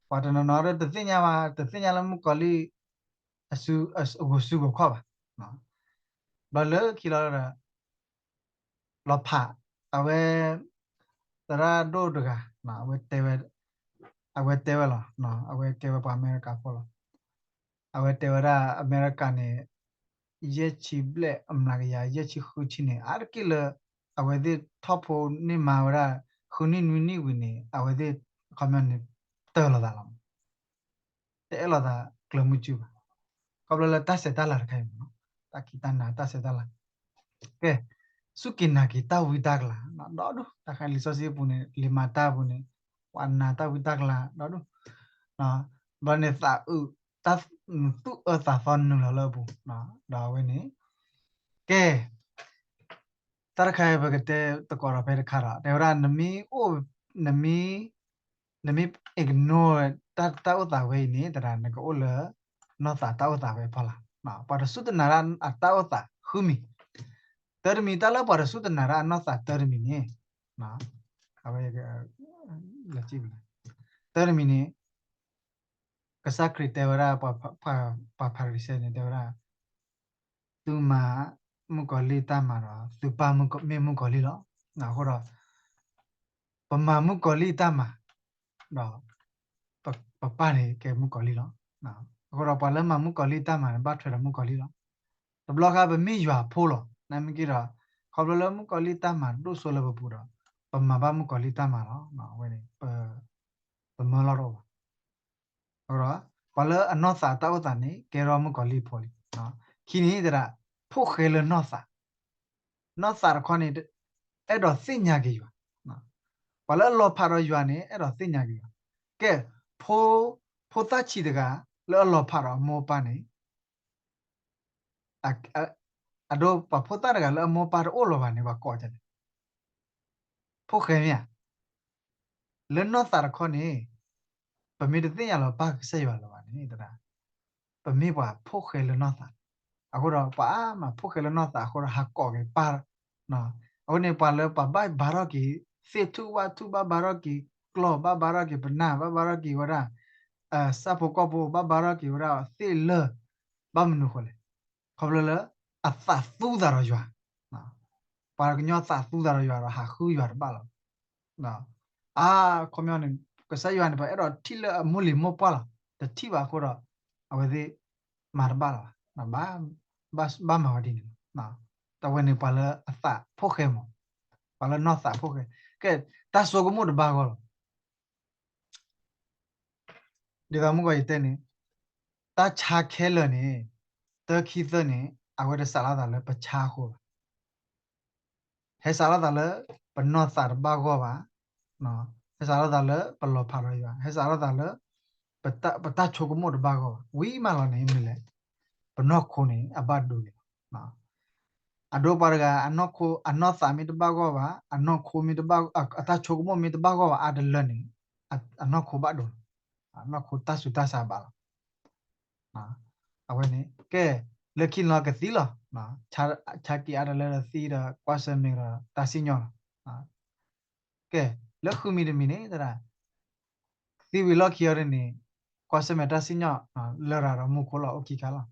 ပှၤတနီၤနီၤဒီးတသ့ၣ်ညါဘၣ် တသ့ၣ်ညါလၢမုၣ်ကီၤလံၢ် အဂုာ်စုဂီၤခီၣ်ဘၣ်. ဘျီလၢခံလီၤဒီး လီၤဖး အဝဲ သရၣ်ဒိၣ်တဂၤ အဝဲတဲဝဲ အဝဲတဲဝဲလီၤ အဝဲကဲဝဲပှၤအမဲရကၤဖိလီၤ. အဝဲတဲဝဲဒၣ်အမဲရကၤန့ၣ် ယဲၢ်ဆံဘျဲၣ် အမျးကယၤ ယဲၢ်ဆံဃုဆံန့ၣ် အါတက့ၢ်လၢ အဝဲသ့ၣ်ထီၣ်ဖိန့ၢ်မါဝဲဒၣ် ဃုနံၣ်နွံနံၣ်ဝံၤန့ၣ် အဝဲသ့ၣ် ခီပညီန့ၣ် တၢၢ်လိာ်သးလီၤမး တအဲၣ်လိာ်သးကျၢၤမုၢ်စုဘၣ်. ခီဖျိလၢတၢ်ဆဲးတၢ်လၤတခါအံၤမးနီၤ, တၢ်ခံးတၢ်နၤတၢ်ဆဲးတၢ်လၤ, ကဲ, စူၢ်က့ၤနာ်က့ၤတၢ်ဝံတၢ်ကလၤ ဒီဒူၣ်, တၢ်ခါလံာ်စီဆှံပူၤန့ၣ် လံာ်မၤတၢ်ပူၤန့ၣ် ပှၤနာ်တၢ်ဝံတၢ်ကလၤ ဒီဒူၣ်, ဘျီန့ၣ်သးအုး, တၢ်သူၣ်အၢသးသီနုာ်လီၤလၢအပူၤ, ဒီးအဝဲန့ၣ် ကဲ တၢ်တခါအံၤပကတဲသကိးဒီးဖဲတခါဒီး တဲဝဲဒၣ် နမ့ၢ်အိၣ်, နမ့ၢ်, နမ့ၢ် ignore တၢ်အိၣ်သးဝဲအံၤန့ၣ် သရၣ် နကအိၣ်လၢ နီၢ်သးတၢ်အိၣ်သးဝဲအဖီလာ်, ပှၤတစူၢ်တနာ်ဒၣ်အတၢ်အိၣ်သးဃုမံၤ, တၢတမံၤ တၢ်လၢပှၤတစူၢ်တနာ်ဒၣ်အနီၢ်သးတၢတမံၤန့ၣ်, အဝဲ တၢတမံၤန့ၣ် ကစၢ်ခရံာ်တဲဝဲဒၣ် ပှၤဖၤရံၤၡဲန့ၣ် တဲဝဲဒၣ် သုမၤမုၣ်ကီၤလံၢ်တၢ်မၤဒီး သုပၢ်မ့ၢ်မုၣ်ကီၤလံၢ်လီၤ. အဃိဒီး ပမၤမုၣ်ကီၤလံၢ်တၢ်မၤ ဒီး ပပၢ်န့ၣ်ကဲမုၣ်ကီၤလံၢ်လီၤ. အဃိဒီးပှၤလၢမၤမုၣ်ကီၤလံၢ်တၢ်မၤန့ၣ် ဘၣ်ထွဲဒီးမုၣ်ကီၤလံၢ်လီၤ. တဘျီဃီပမ့ၢ်ယွၤဖိလီၤ. နာ်မ့ၢ်က့ၤဒီး ခီဖျိလၢမုၣ်ကီၤလံၢ်တၢ်မၤဒိၣ်စိလၢပပူၤဒီး ပမၤဘၣ်မုၣ်ကီၤလံၢ်တၢ်မၤလီၤ. အဝဲန့ၣ် ပမၢလီၤတအိၣ်ဘၣ်. အဃိဒီး ပှၤလၢအနီၢ်သးတၢ်အိၣ်သးန့ၣ် ကဲထီၣ်မုၣ်ကီၤလံၢ်ဖိလံ. ခံန့ၣ်သရၣ် ဖိၣ်ဃဲလၢနီၢ်သး, နီၢ်သးတခီန့ၣ် အဲၣ်ဒိးသ့ၣ်ညါက့ၤယွၤ, ပှၤလၢအလီၤဖးဒီးယွၤန့ၣ် အဲၣ်ဒိးသ့ၣ်ညါက့ၤယွၤ. ကဲ, ဖိ, ဖိသၣ်ဆံးတဂၤ လၢအလီၤဖးဒီးအမိၢ်အပၢ်န့ၣ် အဒိ ပှၤဖိသၣ်တဂၤလၢအမိၢ်ပၢ်တအိၣ်လၢၤဘၣ်န့ၣ် ပှၤကိးဒ်လဲၣ်. ဖိၣ်ဃဲမ့ၢ်ဧါ. လၢနီၢ်သးတခီန့ၣ် ပမ့ၢ်တသ့ၣ်ညါလီၤပၢ်ကစၢ်ယွၤလၢၤဘၣ်န့ၣ် သရၣ်, ပမ့ၢ်ပှၤဖိၣ်ဃဲလၢနီၢ်သး, အဃိဒီးပှၤအါမးဖိၣ်ဃဲလၢနီၢ်သးအဃိဒီး ဟးကိးက့ၤပၢ်, အဃိန့ၣ် ပှၤလၢပှၤဘၣ်ဘါထီၣ်က့ၤ သ့ၣ်ထူၣ်ဝၣ်ထူၣ် ဘၣ်ဘါထီၣ်က့ၤကျီၢ် ဘၣ်ဘါထီၣ်က့ၤပနၢ် ဘၣ်ဘါထီၣ်က့ၤဝဲဒၣ် ဆၣ်ဖိကီၢ်ဖိ ဘၣ်ဘါထီၣ်က့ၤဝဲဒၣ်သ့ၣ်လၢာ်, ဘၣ်မနုၤဃိလဲၣ်, ခီဖျိလၢ အသးသူသးဒီးယွၤ, ပှၤကညီသးသူသးဒီးယွၤဒီးဟးဃုယွၤတဘၣ်လီၤ. အါ, ခီပညီန့ၣ် ကစၢ်ယွၤန့ၣ် ပှၤအဲၣ်ဒိးထံၣ်လၢအမိၢ်လံၤမိၢ်ပှၢ်လီၤ, တထံၣ်ဘၣ်အဃိဒီး အဝဲသ့ၣ်မၤတဘၣ်လီၤဘၣ်, ဘၣ်မၤဝဲဒ်န့ၣ်လီၤ. တဝဲန့ၣ်ပှၤလၢအသးဖိၣ်ဃဲမး, ပှၤလၢနီၢ်သးဖိၣ်ဃဲ, ကဲ, တၢ်ဆိကမိၣ်တဘၣ်ဂီၢ်လီၤ. ဒ်သိးမုၢ်ဂီၤယတဲန့ၣ်, တၢ်ဆါခဲလၢာ်န့ၣ် တၢ်ခံသၢန့ၣ် အဝဲတစးလီၤသးလၢပဆါအဃိဘၣ်. ဟဲစးလီၤသးလၢ ပနီၢ်သးတဘၣ်ဂီၢ်ဘၣ်, ဟဲစးလီၤသးလၢပလီၤဖးဒီးယွၤ, ဟဲစးလီၤသးလၢ ပတၢ်ဆိကမိၣ်တဘၣ်ဂီၢ်ဘၣ်, ဝံၤမးလီၤန့ၣ်မနုၤလဲၣ်, ပနီၢ်ခိန့ၣ် အဘၣ်ဒိလီၤ. အဒိပှၤတဂၤ အနီၢ်ခိ အနီၢ်သးမ့ၢ်တဘၣ်ဂီၢ်ဘၣ်, အနီၢ်ခိမ့ၢ်တဘၣ်, အတၢ်ဆိကမိၣ်မ့ၢ်တဘၣ်ဂီၢ်ဘၣ်အါတလၢန့ၣ်, အနီၢ်ခိဘၣ်ဒိလီၤ, အနီၢ်ခိတၢ်ဆူးတၢ်ဆါဘၣ်လီၤ. အဝဲန့ၣ် ကဲ, လၢခံလီၤကသံလီၤ, ဆါက့ၤအါတလၢဒီးသံဒီးကွၢ်ဆၢၣ်မဲာ်ဒီးတၢ်စံၣ်ညီၣ်လီၤ. ကဲ, လၢဃုမံၤတမံၤန့ၣ် သရၣ်, သံဝံၤလီၢ်ခံအီၤဒ်န့ၣ်, ကွၢ်ဆၢၣ်မဲာ်တၢ်စံၣ်ညီၣ် လရာ်ဒီးမူခိၣ်လီၤအိၣ်ခံခါလီၤ.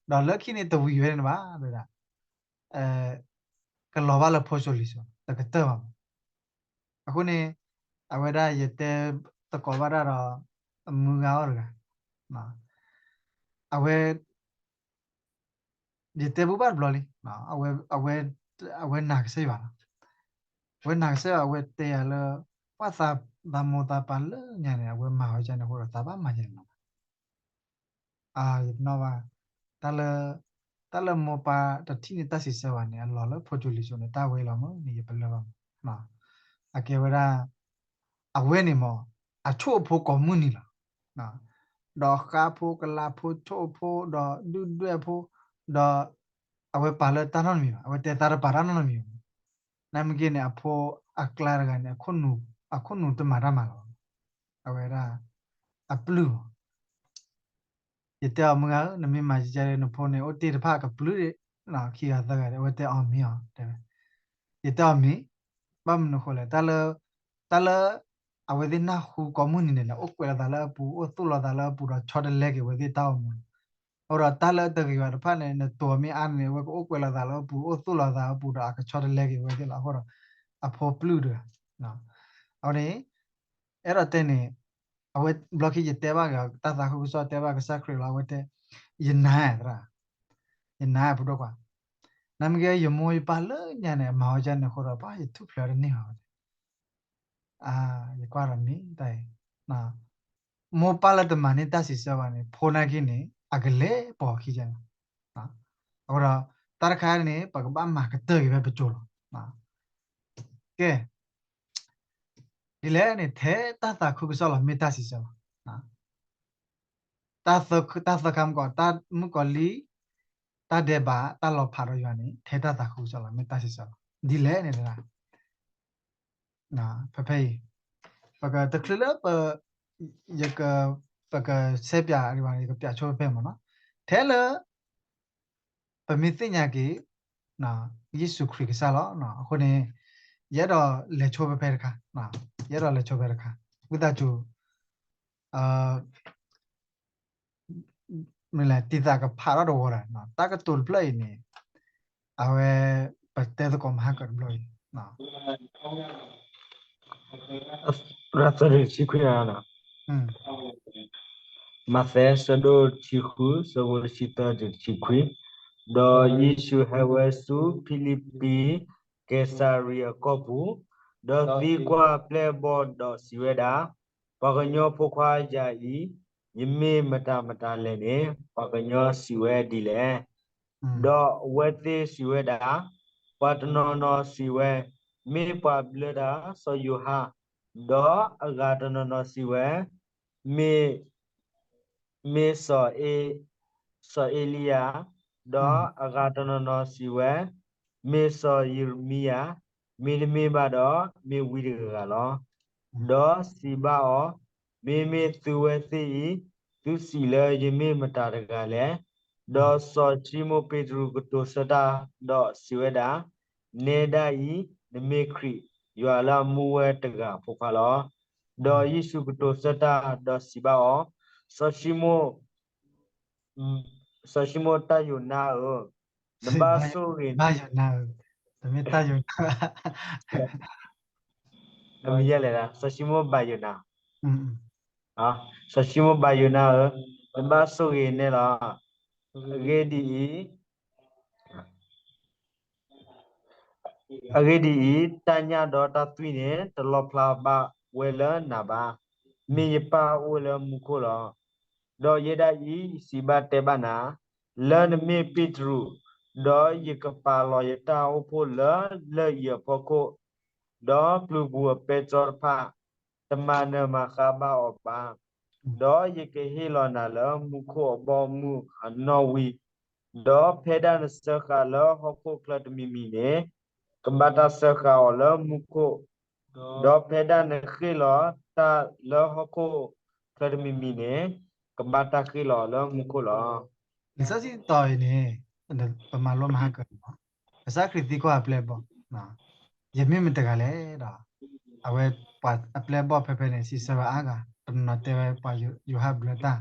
ဒီးလၢခံန့ၣ်တဝံၤဝဲန့ၣ်ဘၣ်, ကလီၤဘၣ်လၢဖိစိၤလံၤစိၤ တကတၢၢ်ဘၣ်မး. အဃိန့ၣ် အဝဲဒၣ်ယတဲသကိးဘၣ်တၢ်ဒီး အမုၢ်ဂၤအီၤတဂၤ, အဝဲ ယတဲဘူးဘၣ်တဘျီလံ, အဝဲနာ်ကစၢ်ယွၤလီၤ. အဝဲနာ်ကစၢ်ယွၤ အဝဲတဲယၤလၢ ပှၤသးမိၢ်သးပၢ်လၢညါန့ၣ် အဝဲမၤဝဲဒ်န့ၣ်အဃိဒီး သးဘၣ်မၤယဲန့ၣ်လီၤ. ယတနီၣ်ဘၣ်, တၢ်လၢမိၢ်ပၢ်တထံၣ်န့ၢ်တၢ်စံးဆၢဘၣ်န့ၣ် အလီၤလၢဖိစိၤလံၤစိၤန့ၣ် တၢ်ဝဲလီၤမးန့ၣ် ယပလၢၢ်ဘၣ်မး. အကဲဝဲဒၣ် အဝဲန့ၣ်မး အဆိၣ်အဖိကိးမုၢ်နံၤလီၤ. ဒီးဃါဖိကလါဖိဆိၣ်အဖိဒီးဒုၣ်ဒွဲၣ်ဖိ, ဒီးအဝဲပာ်လၢတၢ်နီတမံၤဘၣ်, အဝဲတဲသးတပာ်တၢ်နီတမံၤဘၣ်. နမ့ၢ်က့န့ၣ် အဖိအကျါတဂၤန့ၣ် အခိၣ်နူာ်တမၤတၢ်မၤလီၤ. အဝဲဒၣ် အပျုၢ်မး ယတဲအီၤ မုၢ်ဂၤဧၢ, နမ့ၢ်မၤယကဲဒီး နဖိန့ၣ် အိၣ်တ့ၢ်တဖၣ်ကပျုၢ်ဒၣ်, ခံဂၤသၢဂၤဒီး အဝဲတဲအီၤမ့ၢ်အီၤ, တဲဝဲ, ယတဲအီၤမ့ၢ်, ဘၣ်မနုၤဃိလဲၣ်, တၢ်လၢ တၢ်လၢ အဝဲသ့ၣ်နၢ်ဟူကိးမုၢ်နံၤန့ၣ် အိၣ်ကွဲးလိာ်သးလၢအပူၤ, အိၣ်သူၣ်လီၤသးလၢအပူၤ ဒီးဆီတလဲက့ၤဝဲသ့ၣ်တၢ်အိၣ်မူလီၤ. အဃိဒီးတၢ်လၢအတဂ့ၤဘၣ်တဖၣ်န့ၣ် နတိၤမ့ၢ်အါန့ၣ် အဝဲကအိၣ်ကွဲးလိာ်သးလၢအပူၤ, အိၣ်သူၣ်လီၤသးအပူၤဒီး အကဆီတလဲက့ၤဝဲသ့ၣ်လီၤ. အဃိဒီး အဖိပျုၢ်တဂၤ အဝဲန့ၣ် အဲၣ်ဒိးတဲန့ၣ်, အဝဲဘျီခံယတဲဘၣ်က့ၤ တၢ်သးခုကစီၣ်တဲဘၣ်ကစၢ်ခရံာ်လီၤ. အဝဲတဲ, ယနာ်သရၣ်, ယနာ်ပဒိၣ်ကွၢ်, နမ့ၢ်က့ ယမိၢ်ယပၢ်လၢညါန့ၣ် အမၤဝဲဒ်န့ၣ်အဃိဒီး ပှၤယထူၣ်ဖျဲးအီၤတန့ၢ်ဘၣ်ဝဲ, ယကွၢ်ဒီးမ့ၢ်တၢ်အံၤ, မိၢ်ပၢ်လၢတမၤန့ၢ်တၢ်စံးဆၢဘၣ်န့ၣ် ဖိနာ်က့န့ၣ် အကလဲၤပိာ်ခံန့ၣ်, အဃိဒီး တၢ်တခါန့ၣ် ပကဘၣ်မၤကတၢၢ်က့ၤဖဲပစိၤလီၤ. ကဲ ဒ်လဲၣ်န့ၣ် ထဲတၢ်သးခုကစီၣ်လီၤ မ့ၢ်တၢ်စံးဆၢလီၤ. တၢ်သၢခါမုၢ်ကီး တၢ်မုၣ်ကီၤလံၢ်, တၢ်ဒဲးဘး, တၢ်လီၤဖးဒီးယွၤန့ၣ် ထဲတၢ်သးခုကစီၣ်လီၤ မ့ၢ်တၢ်စံးဆၢလီၤ. ဒ်လဲၣ်န့ၣ် ဖဲဖဲအံၤ ပကတချုးလၢပ ယက ပကဆဲးပၠး ယကပၠးဆိဖဲဖဲမ့ၢ်နီၤ, ထဲလၢ ပမ့ၢ်သ့ၣ်ညါက့ၤ ယ့ၣ်ၡူးခရံာ်ကစၢ်လီၤ. အဃိန့ၣ် ယအဲၣ်ဒိးလဲၤဆိဖဲဖဲတခါ, ယအဲၣ်ဒိးလဲၤဆိဖဲတခါ, ဝံသးစူၤ မ့ၢ်လဲၣ် တံၤသးကဖးထီၣ်တဝီဒီး တၢ်ကတိၤတဖျၢၣ်အံၤန့ၣ် အဝဲ ပတဲသကိးမဟါကတဘျီအံၤ ရသရံးတဆံခွံ, မးသဲ ဆၢဒိၣ်တဆံဃု ဆၢဖိတဆံသၢတုၤတဆံခွံ, ဒီးယ့ၣ်ၡူးဟဲဝဲဆူဖံလံးပံး ကဲစၤရံအကီၢ်ပူၤ, ဒီးသံကွၢ်ပျဲၢ်ဘီၣ်ဒီးစံးဝဲဒၣ်, ပှၤကညီဖိခွါယၤအံၤ, ယမ့ၢ်မတၤမတၤလဲၣ်န့ၣ် ပှၤကညီစံးဝဲဒ်လဲၣ်. ဒီးအဝဲသ့ၣ်စံးဝဲဒၣ်, ပှၤတနီၤနီၤစံးဝဲ, မ့ၢ်ပှၤဘျၢတၢ်စီၤယိၤဟၣ်, ဒီးအဂၤတနီၤနီၤစံးဝဲ, မ့ၢ် မ့ၢ် စီၤအ့လံယၤ, ဒီးအဂၤတနီၤနီၤစံးဝဲ, မ့ၢ်စီၤယံးရမံယၤ, မ့တမ့ၢ်ဘၣ်ဒီး မ့ၢ်ဝံတဂၤဂၤလီၤ. ဒီးစံးဘၣ်အီၤ, မ့မ့ၢ်သုဝဲသ့ၣ်အံၤ, သုစံးလၢယမ့ၢ်မတၤတဂၤလဲၣ်. ဒီးစီၤၡံမိၣ်ပ့းတရူးကတိၤဆၢတၢ်, ဒီးစံးဝဲဒၣ်, နဲဒၣ်အံၤ, နမ့ၢ်ခရံာ်, ယွၤလၢအမူဝဲတဂၤအဖိခွါလီၤ. ဒီးယ့ၣ်ၡူးကတိၤဆၢတၢ်, ဒီးစံးဘၣ်အီၤ, စီၤၡံမိၣ် စီၤၡံမိၣ်တၢ်ယိၤနါဧၢ, နဘၣ်ဆိၣ်ဂ့ၤ, ဘၣ်ယိၤနါဧၢ, တမ့ၢ်တၢ်ယိၤနါ, တမ့ၢ်ယဲလဲၣ်, စီၤၡံမိၣ်ဘၣ်ယိၤနါ, စီၤၡံမိၣ်ဘၣ်ယိၤနါဧၢ, နဘၣ်ဆိၣ်ဂ့ၤနဲလီၤ. အဂ့ၢ်ဒ်အံၤ, အဂ့ၢ်ဒ်အံၤ, တၢ်ညၣ်ဒီးတၢ်သွံၣ်န့ၣ် တလီၤဖျါဘၣ်ဝဲလၢနၤဘၣ်, မ့ၢ်ယပၢ်အိၣ်ဝဲလၢမူခိၣ်လီၤ. ဒီးယဲဒၣ်အံၤ ယစံးဘၣ်တဲဘၣ်နၤ, လၢနမ့ၢ်ပ့းတရူး, ဒီးယကပာ်လီၤယတၢ်အိၣ်ဖှိၣ်လၢလၢၢ်အံၤအဖီခိၣ်, ဒီးပျုၤပူၤအပဲတြီတဖၣ် တမၤနၢၤမၤဃါဘၣ်အီၤဘၣ်. ဒီးယကဟ့ၣ်လီၤနၤလၢမူခိၣ်အဘီအမုၢ်အနီၣ်ဝံၤ, ဒီးဖဲဒၣ်နစၢဃာ်လၢဟီၣ်ခိၣ်ချၢတမံၤမံၤန့ၣ်, ကဘၣ်တၢ်စၢဃာ်အီၤလၢမူခိၣ်, ဒီးဖဲဒၣ်နဃ့ၢ်လီၤတၢ်လၢဟီၣ်ခိၣ်ချၢတမံၤမံၤန့ၣ်, ကဘၣ်တၢ်ဃ့ၢ်လီၤအီၤလၢမူခိၣ်လီၤ. လံာ်စီဆှံတီၤအံၤန့ၣ်, ပမၤလိမဟါကၢၤန့ၣ်လီၤ. ကစၢ်ခရံာ်သံကွၢ်အပျဲၢ်အဘီၣ်, ယမ့ၢ်မတဂၤလဲၣ်ဒီး, အဝဲပှၤအပျဲၢ်အဘီၣ်ဖဲဖဲန့ၣ် စံးဆၢဝဲအါဂၤ, တနီၤနီၤတဲဝဲပှၤယိၤဟၣ်ဘျၢတၢ်,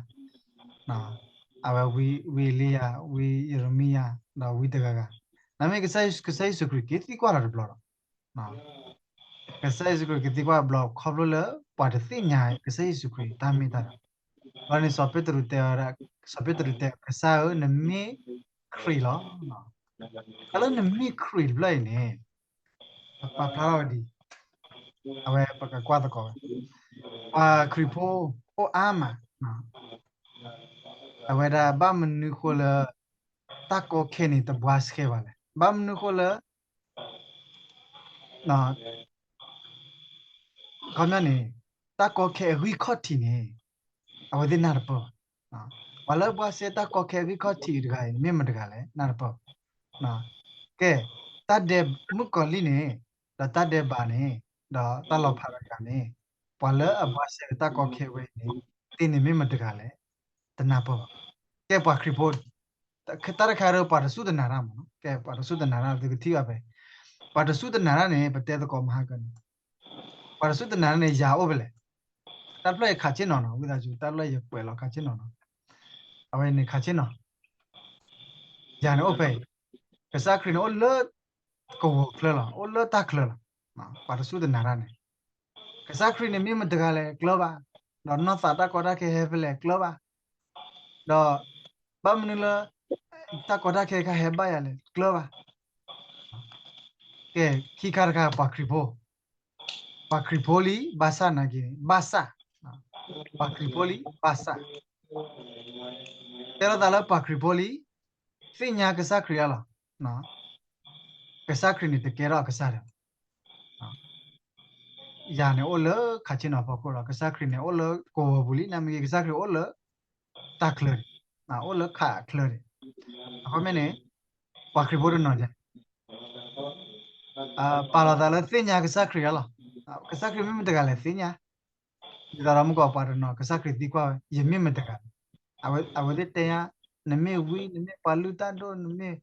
အဝဲဝံအ့လံယၤ, ဝံယရမံယၤ, ဒီးဝံတဂၤဂၤ, နမ့ၢ်ကစၢ်ယ့ၣ်ၡူးခရံာ်က့ၤသံကွၢ်လီၤတဘျီဒီး ကစၢ်ယ့ၣ်ၡူးခရံာ်က့ၤသံကွၢ်ဘျီ ခီဖျိလၢပှၤတသ့ၣ်ညါကစၢ်ယ့ၣ်ၡူးခရံာ်တၢ်မ့ၢ်တၢ်တီ, ဘျီန့ၣ်စီၤပ့းတရူးတဲဝဲဒၣ်, စီၤပ့းတရူးတဲ ကစၢ်ဧၢ, နမ့ၢ်ခရံာ်လီၤ. တၢ်လၢနမ့ၢ်ခရံာ်တဖျၢၣ်အံၤန့ၣ်, ပာ်ဖျါထီၣ်ဝဲဒ်အံၤ, အဝဲပကကွၢ်သကိးဝဲ, ပှၤခရံာ်ဖိအိၣ်အါမး, အဝဲဒၣ်ဘၣ်မနုၤဃိလၢ တၢ်ကီခဲန့ၣ်တဘှါဆှဲဘၣ်လဲၣ်, ဘၣ်မနုၤဃိလၢ ခီပညီန့ၣ်, တၢ်ကီခဲအဂံၢ်ခီၣ်ထံးန့ၣ်, အဝဲသ့ၣ်နၢ်တပၢၢ်ဘၣ်. ပှၤလၢဘှါဆှဲတၢ်ကီခဲအဂံၢ်ခီၣ်ထံးတဂၤအံၤ မ့ၢ်မတဂၤလဲၣ်, နၢ်တပၢၢ်ဘၣ်. ကဲ, တၢ်ဒဲးမုၣ်ကီၤလံၢ်န့ၣ်, ဒီးတၢ်ဒဲးဘးန့ၣ်, ဒီးတၢ်လီၤဖးတဂၤန့ၣ်, ပှၤလၢအဘှါဆှဲတၢ်ကီခဲဝဲအံၤန့ၣ်, သ့ၣ်န့ၣ်မ့ၢ်မတဂၤလဲၣ်, တနၢ်ပၢၢ်ဘၣ်. ကဲပှၤခရံာ်ဖိ တၢ်တခါဒီးပှၤတစူၢ်တနာ်တၢ်မးနီၤ, ကဲပှၤတစူၢ်တနာ်တၢ်သုကထံၣ်ဘၣ်ဖဲ, ပှၤတစူၢ်တနာ်တၢ်န့ၣ် ပတဲသကိးမဟါကၢန့ၣ်, ပှၤတစူၢ်တနာ်တၢ်န့ၣ် ယၤအိၣ်ဖဲလဲၣ်, တၢ်တဖျၢၣ်အံၤခးဆ့ၣ်နီၤနီၤ, ဝံသးစူၤ တၢ်တဖျၢၣ်အံၤယကွဲးလီၤခးဆ့ၣ်နီၤနီၤ, အဝဲန့ၣ်ခးဆ့ၣ်နီၤ, ယၤန့ၣ်အိၣ်ဖဲအံၤ, ကစၢ်ခရံာ်န့ၣ်အိၣ်လၢ ကဝီၤချၢလီၤ, အိၣ်လၢတၢ်ချၢလီၤ, ပှၤတစူၢ်တနာ်တၢ်န့ၣ်, ကစၢ်ခရံာ်န့ၣ်မ့ၢ်မတဂၤလဲၣ်ကျၢၤဘၣ်, ဒီးနီၢ်သးတၢ်ကီတၢ်ခဲဟဲဖဲလဲၣ်ကျၢၤဘၣ်, ဒီး ဘၣ်မနုၤလၢ တၢ်ကီတၢ်ခဲခါဟဲဘၣ်ယၤလဲၣ်ကျၢၤဘၣ်. ကဲ, ခံခါတခါပှၤခရံာ်ဖိ, ပှၤခရံာ်ဖိလံ ဘၣ်ဆၣ်နာ်က့ၤန့ၣ် ဘၣ်ဆၣ်, ပှၤခရံာ်ဖိလံ ဘၣ်ဆၣ်, တဲလိာ်သးလၢပှၤခရံာ်ဖိလံ, သ့ၣ်ညါကစၢ်ခရံာ်အါလီၤ, ကစၢ်ခရံာ်န့ၣ်တကဲထီၣ်အကစၢ်ဒီး ယၤန့ၣ်အိၣ်လၢခးဆ့ၣ်နီၤဖီခိၣ်လီၤ, ကစၢ်ခရံာ်န့ၣ်အိၣ်လၢကဝီၤပူၤလံ, နမ့ၢ်က့ၤကစၢ်ခရံာ်အိၣ်လၢ တၢ်ချၢန့ၣ်, အိၣ်လၢခးအချၢန့ၣ်, အခီပညီန့ၣ်, ပှၤခရံာ်ဖိတနီၤန့ၣ် ပာ်လီၤသးလၢသ့ၣ်ညါကစၢ်ခရံာ်အါလီၤ, ကစၢ်ခရံာ်မ့ၢ်မတဂၤလဲၣ်သ့ၣ်ညါ, ဒ်သိးဒီးမုၢ်ကီးပှၤတနီၤ ကစၢ်ခရံာ်သံကွၢ်ဝဲ ယမ့ၢ်မတဂၤလဲၣ်, အဝဲသ့ၣ်တဲညါ, နမ့ၢ်ဝံ နမ့ၢ်ပှၤလုၢ်တၢ်ဒိၣ်,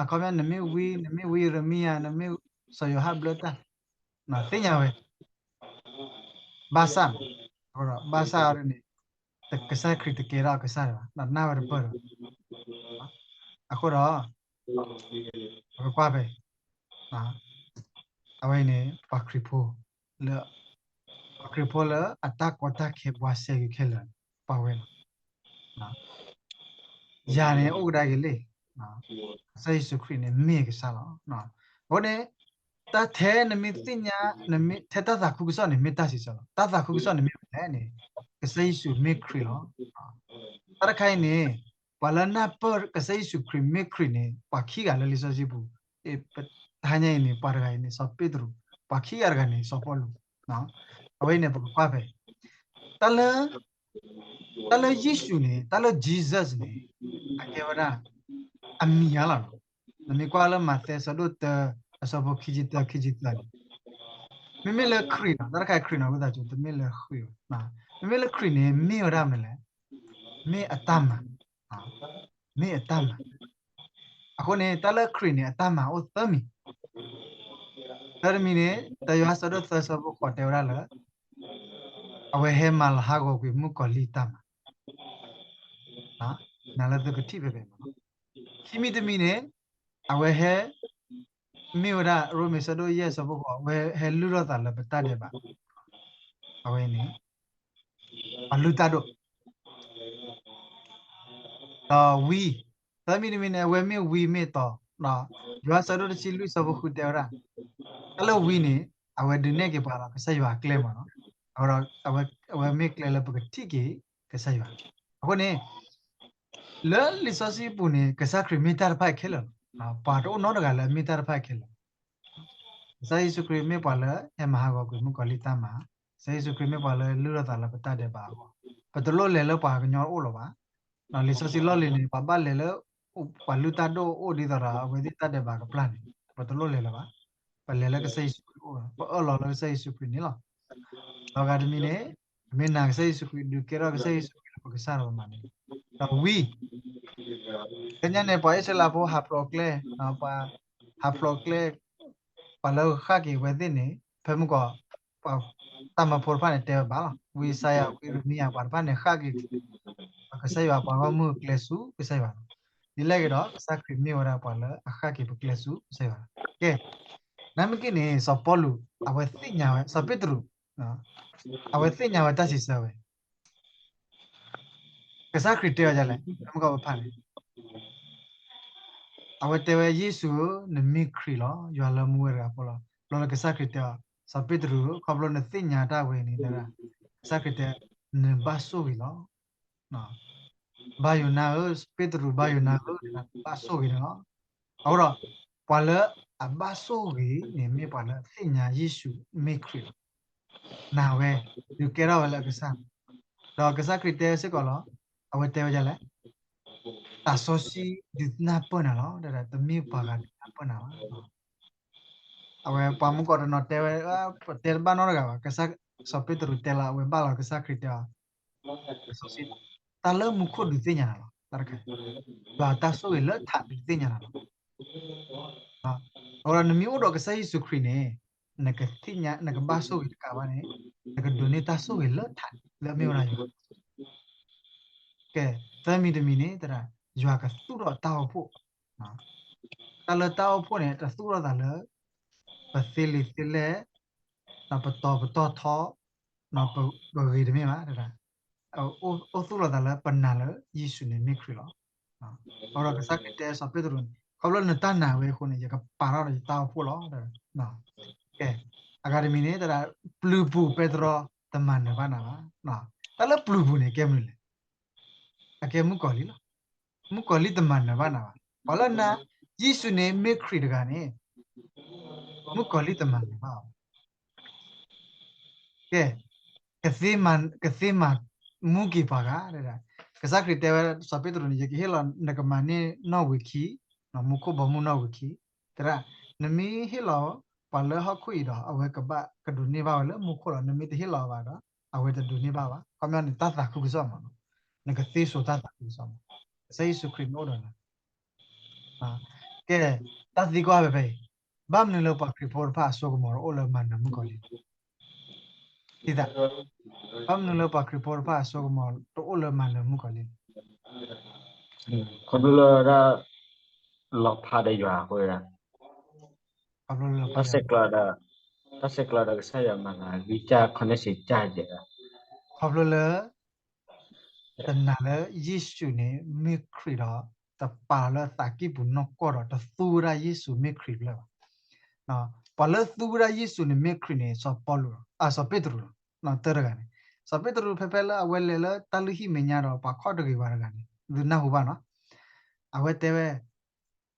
အခီပညီ နမ့ၢ်ဝံ နမ့ၢ်ဝံယရမံယၤ, နမ့ၢ်စီၤယိၤဟၣ်ဘျၢတၢ်, သ့ၣ်ညါဝဲ ဘၣ်ဆၣ်, ဘၣ်ဆၣ်န့ၣ် ကစၢ်ခရံာ်တကဲထီၣ်အကစၢ်ဒံးဘၣ်, ဒီးနၢ်ဝဲတပၢၢ်ဒီး, အဃိဒီး ပကကွၢ်ဖဲ အဝဲအံၤန့ၣ် ပှၤခရံာ်ဖိလၢ ပှၤခရံာ်ဖိလၢအတၢ်ကီတၢ်ခဲဘှါဆှဲက့ၤခဲလၢာ် ပှၤဝဲလီၤ. ယၤန့ၣ်အိၣ်ကဒါက့ၤလံ, ကစၢ်ယ့ၣ်ၡူးခရံာ်န့ၣ်မ့ၢ်ကစၢ်လီၤ. အဃိန့ၣ် တၢ်ထဲနမ့ၢ်သ့ၣ်ညါ, ထဲတၢ်သးခုကစီၣ်န့ၣ် မ့ၢ်တၢ်စံးဆၢလီၤ. တၢ်သးခုကစီၣ်န့ၣ်မ့ၢ်မနုၤလဲၣ်န့ၣ်, ကစၢ်ယ့ၣ်ၡူးမ့ၢ်ခရံာ်လီၤ. တၢ်တခါအံၤန့ၣ်, ပှၤလၢနၢ်ပၢၢ်ကစၢ်ယ့ၣ်ၡူးခရံာ်မ့ၢ်ခရံာ်န့ၣ် ပှၤခံဂၤလၢလံာ်စီဆှံပူၤ, တဟါညါအံၤန့ၣ် ပှၤတဂၤအံၤန့ၣ် စီၤပ့းတရူး, ပှၤခံဂၤတဂၤန့ၣ် စီၤပီလူး, အဝဲအံၤန့ၣ် ပကကွၢ်ဖဲ တၢ်လၢယ့ၣ်ၡူးန့ၣ်, တၢ်လၢ Jesus န့ၣ်, အကဲဝဲဒၣ် အမံၤအါလီၤ. နမ့ၢ်ကွၢ်လၢမးသဲအဆၢဒိၣ်တၢ အဆၢဖိခံဆံတၢ ခံဆံသၢန့ၣ်, မ့မ့ၢ်လၢခရံာ်နီၤ, တၢ်တခါခရံာ်နီၤ ဝံသးစူၤ တမ့ၢ်လၢဃုာ်ဘၣ်, မ့မ့ၢ်လၢခရံာ်န့ၣ် မ့ၢ်ဝဲဒၣ်မနုၤလဲၣ်, မ့ၢ်အတၢ်မၤ, မ့ၢ်အတၢ်မၤ, အဃိန့ၣ် တၢ်လၢခရံာ်န့ၣ် အတၢ်မၤအိၣ်သၢမံၤ, သၢတမံၤန့ၣ် တၢယိၤဟၣ်ဆၢဒိၣ်သၢဆၢဖိဃိးတဲဝဲဒၣ်လၢ အဝဲဟဲမၤလီၤဟးဂီၤကွံာ်မုၣ်ကီၤလံၢ်တၢ်မၤ, နၤလၢသုကထံၣ်ဖဲဖဲမး, ခံမံၤတမံၤန့ၣ် အဝဲဟဲ မ့ၢ်ဝဲဒၣ် ရိမ့ၤဆၢဒိၣ်ယဲၢ်ဆၢဖိဃိး အဝဲဟဲလုၢ်ထီၣ်သးလၢပတၢ်ဒဲးဘး, အဝဲန့ၣ် ပှၤလုၢ်တၢ်ဒိၣ်, ဒီးဝံ, သၢမံၤတမံၤန့ၣ် အဝဲမ့ၢ်ဝံမ့ၢ်တီၤ, ယိၤဟၣ်ဆၢဒိၣ်တဆံလွံၢ်ဆၢဖိဃုတဲဝဲဒၣ်, တၢ်လၢဝံန့ၣ် အဝဲဒုးနဲၣ်က့ၤပှၤလီၤ ကစၢ်ယွၤအကျဲမးနီၤ, အဝဲ အဝဲမ့ၢ်ကျဲလၢပကထံၣ်က့ၤကစၢ်ယွၤ, အဃိန့ၣ် လၢလံာ်စီဆှံပူၤန့ၣ် ကစၢ်ခရံာ်မ့ၢ်တၢ်တဖၣ်အံၤခဲလၢာ်လီၤ. ပှၤတအိၣ်နီတဂၤလၢအမ့ၢ်တၢ်တဖၣ်အံၤခဲလၢာ်လီၤ. ကစၢ်ယ့ၣ်ၡူးခရံာ်မ့ၢ်ပှၤလၢဟဲမၤဟးဂီၤကွံာ်မုၣ်ကီၤလံၢ်တၢ်မၤ, ကစၢ်ယ့ၣ်ၡူးခရံာ်မ့ၢ်ပှၤလၢလုၢ်ထီၣ်သးလၢပတၢ်ဒဲးဘးအဂီၢ်, ပတလိၣ်လဲၤလၢပှၤကညီအိၣ်လၢၤဘၣ်. လံာ်စီဆှံလီၢ်လံၤန့ၣ် ပှၤဘၣ်လဲၤလၢ ပှၤလုၢ်တၢ်ဒိၣ်အိၣ်ဒ်သိးဒီး အဝဲသ့ၣ်တၢ်ဒဲးဘးကပျၢ်န့ၣ် ပတလိၣ်လဲၤလၢၤဘၣ်. ပလဲၤလၢကစၢ်ယ့ၣ်ၡူးခရံာ်အိၣ်, ပအၢၣ်လီၤလၢကစၢ်ယ့ၣ်ၡူးခရံာ်န့ၣ်လီၤ. ဒီးဂၤတမံၤန့ၣ် ပမ့ၢ်နာ်ကစၢ်ယ့ၣ်ၡူးခရံာ် ဒုးကဲထီၣ်ကစၢ်ယ့ၣ်ၡူးခရံာ်လၢပကစၢ်ဒီးပမၤန့ၣ်, ဒီးဝံ ကညါန့ၣ် ပှၤအံၣ်စရ့လးဖိဟးဖျိးကျဲ, ပှၤဟးဖျိးကျဲ, ပှၤလၢဃၣ်က့ၤဝဲသ့ၣ်န့ၣ် ဖဲမုၢ်ကီၢ် ပှၤတၢ်မၢဖိတဖၣ်န့ၣ် တဲဝဲဘၣ်လီၤ. ဝံယၡါယၤ ဝံယရမံယၤ ပှၤတဖၣ်န့ၣ် ဃၣ်က့ၤ ကစၢ်ယွၤ ပှၤဂီၢ်မုၢ်ကျဲဆူကစၢ်ယွၤလီၤ. ဒ်လဲၣ်ဂ့ၤဒီး ကစၢ်ခရံာ်မ့ၢ်ဝဲဒၣ်ပှၤလၢအဃၣ်က့ၤပကျဲဆူကစၢ်ယွၤလီၤ. ကဲ, နမ့ၢ်က့န့ၣ် စီၤပီလူး အဝဲသ့ၣ်ညါဝဲ, စီၤပ့းတရူး အဝဲသ့ၣ်ညါဝဲတၢ်စံးဆၢဝဲ ကစၢ်ခရံာ်တဲဝဲဒ်လဲၣ်, မုၢ်ကီၢ်ပဖးန့ၣ်, အဝဲတဲဝဲ ယ့ၣ်ၡူးဧၢ, နမ့ၢ်ခရံာ်လီၤ, ယွၤလၢမူဝဲတဂၤဖိလီၤ. ဘျီလၢကစၢ်ခရံာ်တဲအီၤ, စီၤပ့းတရူးဧၢ, ခီဖျိနသ့ၣ်ညါတၢ်ဝဲန့ၣ် တဲဝဲဒၣ်, ကစၢ်ခရံာ်တဲ, နဘၣ်ဆိၣ်ဂ့ၤလီၤ. ဘါယိၤနါဧၢ, ပ့းတရူးဘါယိၤနါဧၢ, နဘၣ်ဆိၣ်ဂ့ၤန့ၣ်လီၤ. အဃိဒီး ပှၤလၢအဘၣ်ဆိၣ်ဂ့ၤန့ၣ် မ့ၢ်ပှၤလၢအသ့ၣ်ညါယ့ၣ်ၡူးမ့ၢ်ခရံာ်လီၤ. နာ်ဝဲ, ဒုးကဲထီၣ်ဝဲလၢအကစၢ်, ဒီးကစၢ်ခရံာ်တဲဝဲစ့ၢ်ကီးလီၤ. အဝဲတဲဝဲဒ်လဲၣ်, သးစီဆှံဒုးနၢ်ပၢၢ်နၤလီၤ, တမ့ၢ်ပှၤဂၤဒုးနၢ်ပၢၢ်နၤဘၣ်. အဝဲပှၤမုၢ်ကီၢ်တနီၤတဲဝဲ, တဲတဘၣ်နီတဂၤဘၣ်. ကစၢ်, စီၤပ့းတရူးတဲလီၤ, အဝဲဘၣ်လီၤ, ကစၢ်ခရံာ်တဲအီၤ, တၢ်လၢမူခိၣ်ဒုးသ့ၣ်ညါနၤလီၤ, တၢ်တခါ, ယွၤတၢ်ဆိၣ်ဂ့ၤလၢထးဒုးသ့ၣ်ညါနၤလီၤ. အဃိဒီးနမ့ၢ်အိၣ်ဒီးကစၢ်ယ့ၣ်ၡူးခရံာ်န့ၣ်, နကသ့ၣ်ညါ, နကဘၣ်ဆိၣ်ဂ့ၤတကးဘၣ်န့ၣ်, နကဒိးန့ၢ်တၢ်ဆိၣ်ဂ့ၤလၢထးလၢအမ့ၢ်ဝဲဒၣ်ယွၤ. ကဲ, သၢမံၤတမံၤန့ၣ် သရၣ်, ယွၤကသူၣ်ထီၣ်တၢ်အိၣ်ဖှိၣ်, တၢ်လၢတၢ်အိၣ်ဖှိၣ်န့ၣ် တသူၣ်ထီၣ်သးလၢ ပသ့လံာ်သ့လဲၢ်, ဒီးပတီၤပတီၢ်ထီ, ပဂ့ၤတမ့ၢ်ဘၣ်, အိၣ်သူၣ်လီၤသးလၢပနာ်လၢယ့ၣ်ၡူးန့ၣ်မ့ၢ်ခရံာ်လီၤ. အဃိဒီးကစၢ်ခရံာ်တဲစီၤပ့းတရူးန့ၣ်, ခီဖျိလၢနတၢ်နာ်ဝဲအဃိန့ၣ် ယကပာ်ထီၣ်ဒီးယတၢ်အိၣ်ဖှိၣ်လီၤ. ကဲ, အဂၤတမံၤန့ၣ် သရၣ်, ပျုၤပူၤပဲတြီ တမၤနၢၤဘၣ်နၤဘၣ်. တၢ်လၢပျုၤပူၤန့ၣ် ကဲမနုၤလဲၣ်. အကဲမုၣ်ကီၤလံၢ်လီၤ. မုၣ်ကီၤလံၢ်တမၤနၢၤဘၣ်နၤဘၣ်. ပှၤလၢနာ်ယ့ၣ်ၡူးန့ၣ်မ့ၢ်ခရံာ်တဂၤန့ၣ်, မုၣ်ကီၤလံၢ်တမၤနၢၤဘၣ်အီၤ. ကဲ, ကသ့မၤ, ကသ့မၤမူက့ၤပှၤဂၤ, ကစၢ်ခရံာ်တဲဝဲစီၤပ့းတရူးန့ၣ်, ယကဟ့ၣ်လီၤနကမၤန့ၢ်နီၣ်ဝံာ်ခံ, မူခိၣ်ဘီမုၢ်နီၣ်ဝံာ်ခံ, သရၣ်, နမ့ၢ်ဟ့ၣ်လီၤပှၤလၢဟီၣ်ခိၣ်အံၤဒီး အဝဲကဘၣ်ကဒိးန့ၢ်ဘၣ်ဝဲလၢမူခိၣ်လီၤ. နမ့ၢ်တဟ့ၣ်လီၤဘၣ်ဒီး အဝဲတဒိးန့ၢ်ဘၣ်ဘၣ်. ခီပညီန့ၣ်တၢ်သးခုကစီၣ်မး, နကသ့စိာ်တၢ်သးခုကစီၣ်မး, ကစၢ်ယ့ၣ်ၡူးခရံာ်မ့ၢ်အိၣ်ဒီးနၤ ကဲ, တၢ်သံကွၢ်ဖဲဖဲအံၤ, ဘၣ်မနုၤလၢပှၤခရံာ်ဖိတဖၣ်အစိကမီၤတအိၣ်လၢမၤနၢၤမုၣ်ကီၤလံၢ်လဲၣ်. ဘၣ်မနုၤလၢပှၤခရံာ်ဖိတဖၣ်အစိကမီၤတအိၣ်လၢမၤနၢၤမုၣ်ကီၤလံၢ်လဲၣ်. ခီဖျိလၢဒၣ် လီၤဖးဒီးယွၤအဃိ, တၢ်ဆဲးကျိးဒီးကစၢ်ယွၤမၤနၤ ဂံၢ်စၢ်ခီန့ၣ်စ့ၢ်ကီး, ခီဖျိလၢ တနာ်လၢယ့ၣ်ၡူးန့ၣ်မ့ၢ်ခရံာ်ဒီး တပာ်လီၤလၢသးကံၢ်ပူၤနီၢ်ကီၢ်ဒီး တသူဝဲဒၣ်ယ့ၣ်ၡူးမ့ၢ်ခရံာ်ဖျၢၣ်ဘၣ်. ပှၤလၢသူဝဲဒၣ်ယ့ၣ်ၡူးန့ၣ်မ့ၢ်ခရံာ်န့ၣ် စီၤပီလူး, စီၤပ့းတရူးလီၤ. တၢတဂၤန့ၣ်, စီၤပ့းတရူးဖဲဖဲလၢအဝဲလဲၤလၢတၢ်လုၢ်ဟံၣ်မဲာ်ညါဒီး ပှၤခီၣ်တဂ့ၤဝးတဂၤန့ၣ် သုနၢ်ဟူဘၣ်နီၤ. အဝဲတဲဝဲ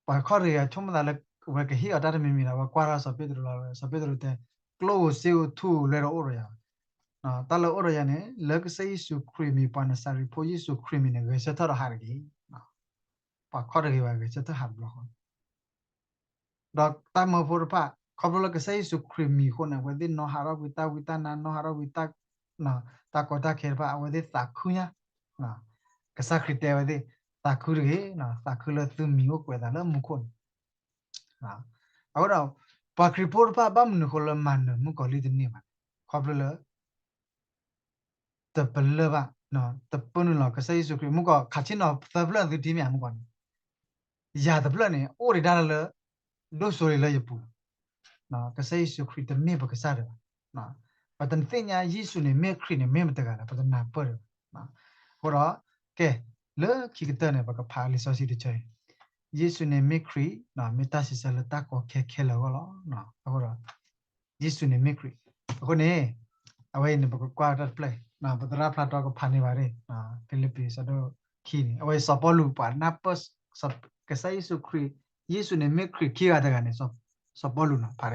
ပှၤခီၣ်တဂ့ၤဂၤဆိကမိၣ်သးလၢ အဝဲကဟ့ၣ်အီၤတၢ်တမံၤမံၤဒီး အဝဲကွၢ်ထီၣ်စီၤပ့းတရူးလီၤ. စီၤပ့းတရူးတဲ, ကျိၣ်ဧိၤစ့ဧိၤထူဧိၤလွဲၢ်ဒီးအိၣ်ဒီးယၤ, တၢ်လၢအိၣ်ဒီးယၤန့ၣ် လၢကစၢ်ယ့ၣ်ၡူးခရံာ်မံၤ ပှၤနစၤရ့းဖိယ့ၣ်ၡူးခရံာ်မံၤန့ၣ် ဂဲၤဆၢထၢၣ်ဒီးဟးတဂ့ၤ. ပှၤခီၣ်တဂ့ၤဝဲဂဲၤဆၢထၢၣ်ဟးတဘျီဃီ, ဒီးတၢ်မၢဖိတဖၣ် ခီဖျိလၢကစၢ်ယ့ၣ်ၡူးခရံာ်မံၤအဃိန့ၣ် အဝဲသ့ၣ်နီၣ်ဟးထီၣ်ကွံာ်တၢ်ဝံတၢ်နါ နီၣ်ဟးထီၣ်ကွံာ်တၢ် တၢ်ကီတၢ်ခဲတဖၣ် အဝဲသ့ၣ်သးခုညါ, ကစၢ်ခရံာ်တဲဝဲသ့ၣ် သးခုတဂ့ၤ, သးခုလၢသုမံၤအိၣ်ကွဲးသးလၢမူခိၣ်န့ၣ်. အဃိဒီး ပှၤခရံာ်ဖိတဖၣ်ဘၣ်မနုၤအဃိလၢမၤနၢၤမုၣ်ကီၤလံၢ်တန့ၢ်ဘၣ်န့ၣ် ခီဖျိလၢ တပလၢၢ်ဘၣ်, တပၢနုာ်လီၤကစၢ်ယ့ၣ်ၡူးခရံာ် မုၣ်ကီၤ ခးဆ့ၣ်နီၤသၢဖျၢၣ်သုထံၣ်မ့ၢ်ဧါ မုၣ်ကီၤန့ၣ် ယၤတဖျၢၣ်န့ၣ် အိၣ်ဒံးဒၣ်လၢ ဒိၣ်စိလံလၢယပူၤလီၤ. ကစၢ်ယ့ၣ်ၡူးခရံာ်တမ့ၢ်ပကစၢ်ဒံးဘၣ်. ပတသ့ၣ်ညါယ့ၣ်ၡူးန့ၣ်မ့ၢ်ခရံာ်န့ၣ် မ့ၢ်မတၤတဂၤလဲၣ် ပတနၢ်ပၢၢ်ဒံးဘၣ်. အဃိဒီး ကဲ လၢခံကတၢၢ်န့ၣ် ပကဖးလံာ်စီဆှံတဆၢအံၤ, ယ့ၣ်ၡူးန့ၣ်မ့ၢ်ခရံာ်, မ့ၢ်တၢ်စံးဆၢလၢတၢ်ကီခဲခဲလၢာ်အဂီၢ်လီၤ. အဃိဒီး ယ့ၣ်ၡူးန့ၣ်မ့ၢ်ခရံာ်. အဃိန့ၣ် အဝဲအံၤန့ၣ် ပကကွၢ်တၢ်တဖျၢၣ်အံၤ ပသရၣ်ဖျါထီကဖးန့ၢ်ဘၣ်န့ၣ် ဖံလံးပံၤ အဆၢဒိၣ်ခံန့ၣ် အဝဲစီၤပီလူးပှၤနၢ်ပၢၢ် ကစၢ်ယ့ၣ်ၡူးခရံာ် ယ့ၣ်ၡူးန့ၣ်မ့ၢ်ခရံာ်ခံဂၤတဂၤန့ၣ် စီၤပီလူးနီၤ ဖး ဖံ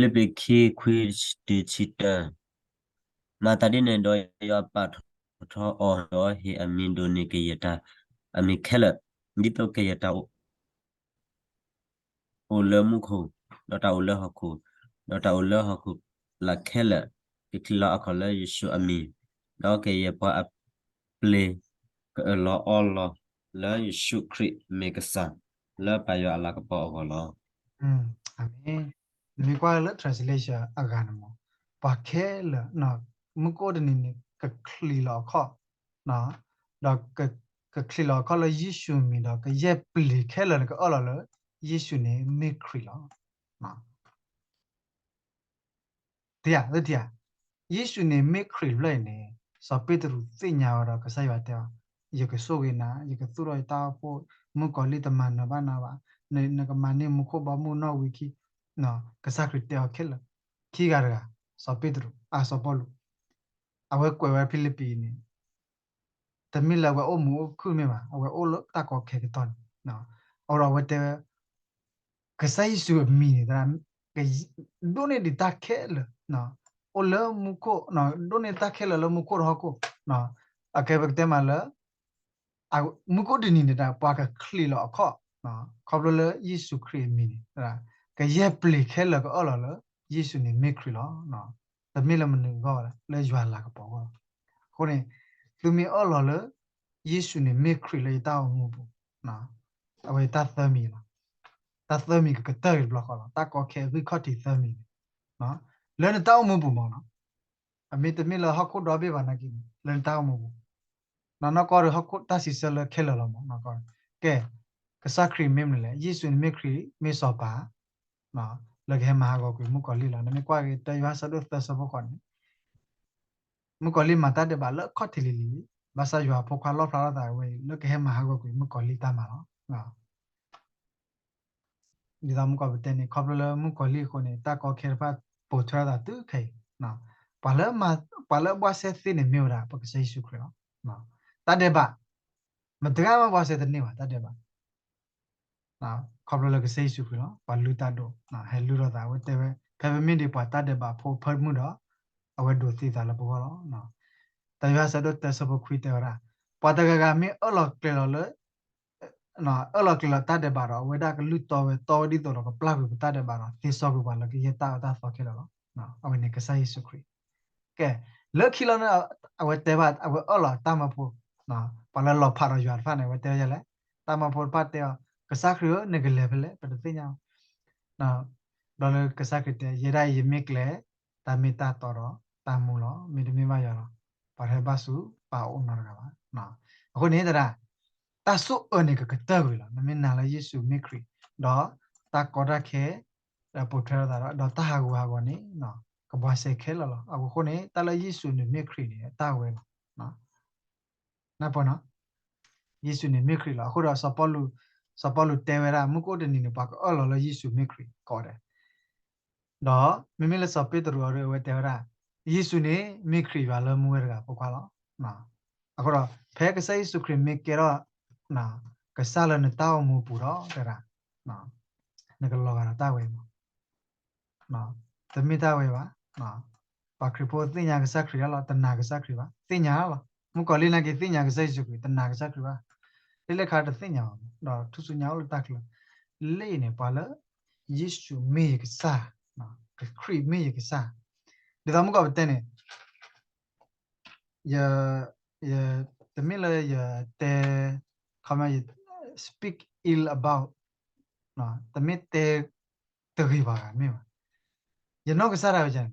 လံးပံၤခံ ခွံတုၤဆံတၢ, မၤသးဒ်န့ၣ်ဒီး ယွၤပာ်ထီၣ်ထီအီၤ ဒီးဟ့ၣ်အမံၤဒိၣ်န့ၢ်ကယဲၢ်တၢ်အမံၤခဲလၢာ်, ဒ်သိးကယဲၢ်တၢ်အိၣ်လၢမူခိၣ်, ဒီးတၢ်အိၣ်လၢဟီၣ်ခိၣ်, ဒီးတၢ်အိၣ်လၢဟီၣ်ခိၣ်လာ်ခဲလၢာ် ကချံးလီၤအခီၣ်လၢယ့ၣ်ၡူးအမံၤ, ဒီးကယဲၢ်ပှၤအပျ့ၤ ကအၢၣ်လီၤအီလီၤလၢယ့ၣ်ၡူးခရံာ်မ့ၢ်ကစၢ် လၢပၢ်ယွၤအလၤကပီၤအဂီၢ်လီၤ. အၤမ့ၣ်. နမ့ၢ်ကွၢ်လၢ translation အဂၤန့ၣ်မ့ၢ် ပှၤခဲလၢာ် မူခိၣ်တနံၤန့ၣ် ကချံးလီၤအခီၣ်, ဒီးကချံးလီၤအခီၣ်လၢယ့ၣ်ၡူးမံၤဒီး ကယဲၢ်ပျ့ၤခဲလၢာ်န့ၣ် ကအၢၣ်လီၤလၢ ယ့ၣ်ၡူးန့ၣ်မ့ၢ်ခရံာ်လီၤ. တယၤ လၢတယၤ ယ့ၣ်ၡူးန့ၣ်မ့ၢ်ခရံာ်တဖျၢၣ်အံၤန့ၣ် စီၤပ့းတရူးသ့ၣ်ညါဝဲဒီး ကစၢ်ယွၤတဲအီၤ, ယကဆိၣ်ဂ့ၤနၤ, ယကသူၣ်ထီၣ်ယတၢ်အိၣ်ဖှိၣ်, မုၣ်ကီၤလံၢ်တမၤနၢၤဘၣ်နၤဘၣ်, နကမၤန့ၢ်မူခိၣ်ဘီမုၢ်နီၣ်ဝံခံ, ကစၢ်ခရံာ်တဲအီၤခဲလၢာ်, ခံဂၤတဂၤ, စီၤပ့းတရူး, အါ စီၤပီလူး, အဝဲကွဲးဝဲဖံလံးပံၤန့ၣ် တမ့ၢ်လၢအဝဲအိၣ်မုာ်အိၣ်ခုၣ်မ့ၢ်ဘၣ်, အဝဲအိၣ်လၢတၢ်ကီခဲကတီၢ်န့ၣ်, အဃိဒီးအဝဲတဲဝဲ ကစၢ်ယ့ၣ်ၡူးအမံၤန့ၣ် ဒိးန့ၢ်ဒံးတၢ်ခဲလၢာ်, အိၣ်လၢမူခိၣ်, ဒိးန့ၢ်တၢ်ခဲလၢာ်လၢမူခိၣ်ဒီးဟီၣ်ခိၣ်, အကဲပကတဲမးလၢ မူခိၣ်တနံၤန့ၣ် ပှၤကချံးလီၤအခီၣ်, ခီဖျိလၢယ့ၣ်ၡူးခရံာ်အမံၤန့ၣ်, ကယဲၢ်ပျ့ၤခဲလၢာ်ကအၢၣ်လီၤလၢ ယ့ၣ်ၡူးန့ၣ်မ့ၢ်ခရံာ်လီၤ. တမ့ၢ်လၢမနုၤအဂီၢ်ဘၣ် လၢယွၤလၤကပီၤအဂီၢ်လီၤ. အဃိန့ၣ် သုမ့ၢ်အၢၣ်လီၤလၢ ယ့ၣ်ၡူးန့ၣ်မ့ၢ်ခရံာ်လၢယတၢ်အိၣ်မူအပူၤ, အဝဲတၢ်သၢမံၤလီၤ. တၢ်သၢမံၤကကတၢၢ်က့ၤတဘျီဃီလီၤ. တၢ်ကီခဲအဂံၢ်ခီၣ်ထံးသၢမံၤန့ၣ် လၢနတၢ်အိၣ်မူပူၤမးနီၤ, အမ့ၢ်တမ့ၢ်လၢဟီၣ်ခိၣ်ဒီဘ့ၣ်ဘၣ်နာ်က့န့ၣ် လၢနတၢ်အိၣ်မူပူၤ, နီၢ်ကီၢ်ဒီးဟီၣ်ခိၣ်တၢ်စံးဆၢလၢခဲလၢာ်လီၤမး, နီၢ်ကီၢ်, ကဲ, ကစၢ်ခရံာ်မ့ၢ်မနုၤလဲၣ်, ယ့ၣ်ၡူးန့ၣ်မ့ၢ်ခရံာ် မ့ၢ်စီၤပၤ လၢကဟဲမၤဟးဂီၤကွံာ်မုၣ်ကီၤလံၢ်လီၤ. နမ့ၢ်ကွၢ်က့ၤ တၢယိၤဟၣ်ဆၢဒိၣ်သၢဆၢဖိဃိးန့ၣ် မုၣ်ကီၤလံၢ်မၤတၢ်ဒဲးဘးလၢအခီၣ်ထံးလံၤလံၤလံ, ဘၣ်ဆၣ်ယွၤအဖိခွါလီၣ်ဖျါထီၣ်သးဝဲအံၤ လၢကဟဲမၤဟးဂီၤကွံာ်မုၣ်ကီၤလံၢ်တၢ်မၤလီၤ. ဒ်သိးမုၢ်ကီၤပတဲန့ၣ် ခီဖျိလၢမုၣ်ကီၤလံၢ်အဃိန့ၣ် တၢ်ကီခဲတဖၣ်ပိာ်ထွဲထီၣ်သးတုၤခဲအံၤ, ပှၤလၢအဘှါစဲသ့န့ၣ်မ့ၢ်ဝဲဒၣ် ပကစၢ်ယ့ၣ်ၡူးခရံာ်လီၤ. တၢ်ဒဲးဘး မတၤတဂၤမ့ၢ်ဘှါစဲတန့ၢ်ဘၣ် တၢ်ဒဲးဘး ခီဖျိလၢကစၢ်ယ့ၣ်ၡူးခရံာ်လီၤ. ပှၤလုၢ်တၢ်ဒိၣ် ဟဲလုၢ်ထီၣ်သး အဝဲတဲဝဲ ဖဲပမ့ၢ်ဒံးပှၤတၢ်ဒဲးဘးဖိအဖၢမုၢ်ဒီး အဝဲဒိးသံသးလၢပဂီၢ်လီၤ. တၢယိၤဟၣ်ဆၢဒိၣ်တၢဆၢဖိခွံတဲဝဲဒၣ် ပှၤတဂၤဂၤမ့ၢ်အၢၣ်လီၤကျဲၤလီၤလၢ အၢၣ်လီၤကျဲၤလီၤတၢ်ဒဲးဘးဒီး အဝဲဒၣ်ကလုၢ်တီဝဲ တီဝဲဒ်သိးဒီးကပျၢ်ကွံာ်ပတၢ်ဒဲးဘးဒီး သ့စီကွံာ်ပှၤလၢကယဲၢ်တၢ်အၢတၢ်သီခဲလၢာ်လီၤ. အဝဲန့ၣ်ကစၢ်ယ့ၣ်ၡူးခရံာ် ကဲ, လၢခံလီၤန့ၣ် အဝဲတဲဘၣ် အဝဲအၢၣ်လီၤတၢ်မၢဖိ, ပှၤလၢလီၤဖးဒီးယွၤတဖၣ်န့ၣ် အဝဲတဲဝဲဒ်လဲၣ်, တၢ်မၢဖိတဖၣ်တဲအီၤ, ကစၢ်ခရံာ်ဧၢ, နကလဲၤဖဲလဲၣ် ပတသ့ၣ်ညါဘၣ်. ဒီးလၢကစၢ်ခရံာ်တဲ ယဲဒၣ်အံၤယမ့ၢ်ကျဲ, တၢ်မ့ၢ်တၢ်တီဒီးတၢ်မူလီၤ. မ့တမ့ၢ်ဘၣ်ယွၤဒီး ပှၤတဟဲဘၣ်ဆူပၢ်အအိၣ်နီတဂၤဘၣ်. အဃိန့ၣ်သရၣ် တၢ်ဆိၣ်အၢန့ၣ်ကကတၢၢ်ကွံာ်လီၤ. နမ့ၢ်နာ်လၢယ့ၣ်ၡူးမ့ၢ်ခရံာ်, ဒီးတၢ်ကီတၢ်ခဲ ဒီးပိာ်ထွဲထီၣ်သးဒီး ဒီးတၢ်ဟးဂူာ်ဟးဂီၤန့ၣ် ကဘှါစဲခဲလၢာ်လီၤ. အဃိန့ၣ် တၢ်လၢယ့ၣ်ၡူးန့ၣ်မ့ၢ်ခရံာ်န့ၣ် တၢ်ဝဲလီၤ. နၢ်ပၢၢ်နီၤ, ယ့ၣ်ၡူးန့ၣ်မ့ၢ်ခရံာ်လီၤ. အဃိဒီး စီၤပီလူးတဲဝဲဒၣ် မုၢ်ကအိၣ်တနံၤန့ၣ် ပှၤကအၢၣ်လီၤလၢယ့ၣ်ၡူးမ့ၢ်ခရံာ်ကိးဂၤဒဲး ဒီးမ့မ့ၢ်လၢစီၤပ့းတရူးအံၤ အဝဲတဲဝဲဒၣ် ယ့ၣ်ၡူးန့ၣ်မ့ၢ်ခရံာ်ယွၤလၢမူဝဲတဂၤဖိခွါလီၤ. အဃိဒီး ဖဲကစၢ်ယ့ၣ်ၡူးခရံာ်မ့ၢ်ကဲထီၣ် ကစၢ်လၢနတၢ်အိၣ်မူပူၤဒီး တဲဒၣ် နကလီၤဂာ်ဒီးတၢ်ဝဲအံၤမး တမ့ၢ်တၢ်ဝဲဘၣ်. ပှၤခရံာ်ဖိသ့ၣ်ညါကစၢ်ခရံာ်လီၤ, တနာ်ကစၢ်ခရံာ်ဘၣ်, သ့ၣ်ညါလီၤ. မုၣ်ကီၤလံၢ်နာ်က့သ့ၣ်ညါကစၢ်ယ့ၣ်ၡူးခရံာ်, တနာ်ကစၢ်ခရံာ်ဘၣ်. လၢလၢခါတသ့ၣ်ညါဘၣ်, ဒီးထူၣ်စုညါအိၣ်လၢတၢ်ချၢ. လ့ၣ်န့ၣ် ပှၤလၢ ယ့ၣ်ၡူးမ့ၢ်ယကစၢ်, ခရံာ်မ့ၢ်ယကစၢ်, ဒ်သိးမုၢ်ကီၢ်ပတဲန့ၣ် ယ ယ တမ့ၢ်လၢယတဲ ခီမ့ၢ်ယ speak ill about, တမ့ၢ်တဲတဂ့ၤဘၣ်ဂၤမ့ၢ်ဘၣ်. ယနီၢ်ကစၢ်ဒၣ်ဝဲန့ၣ်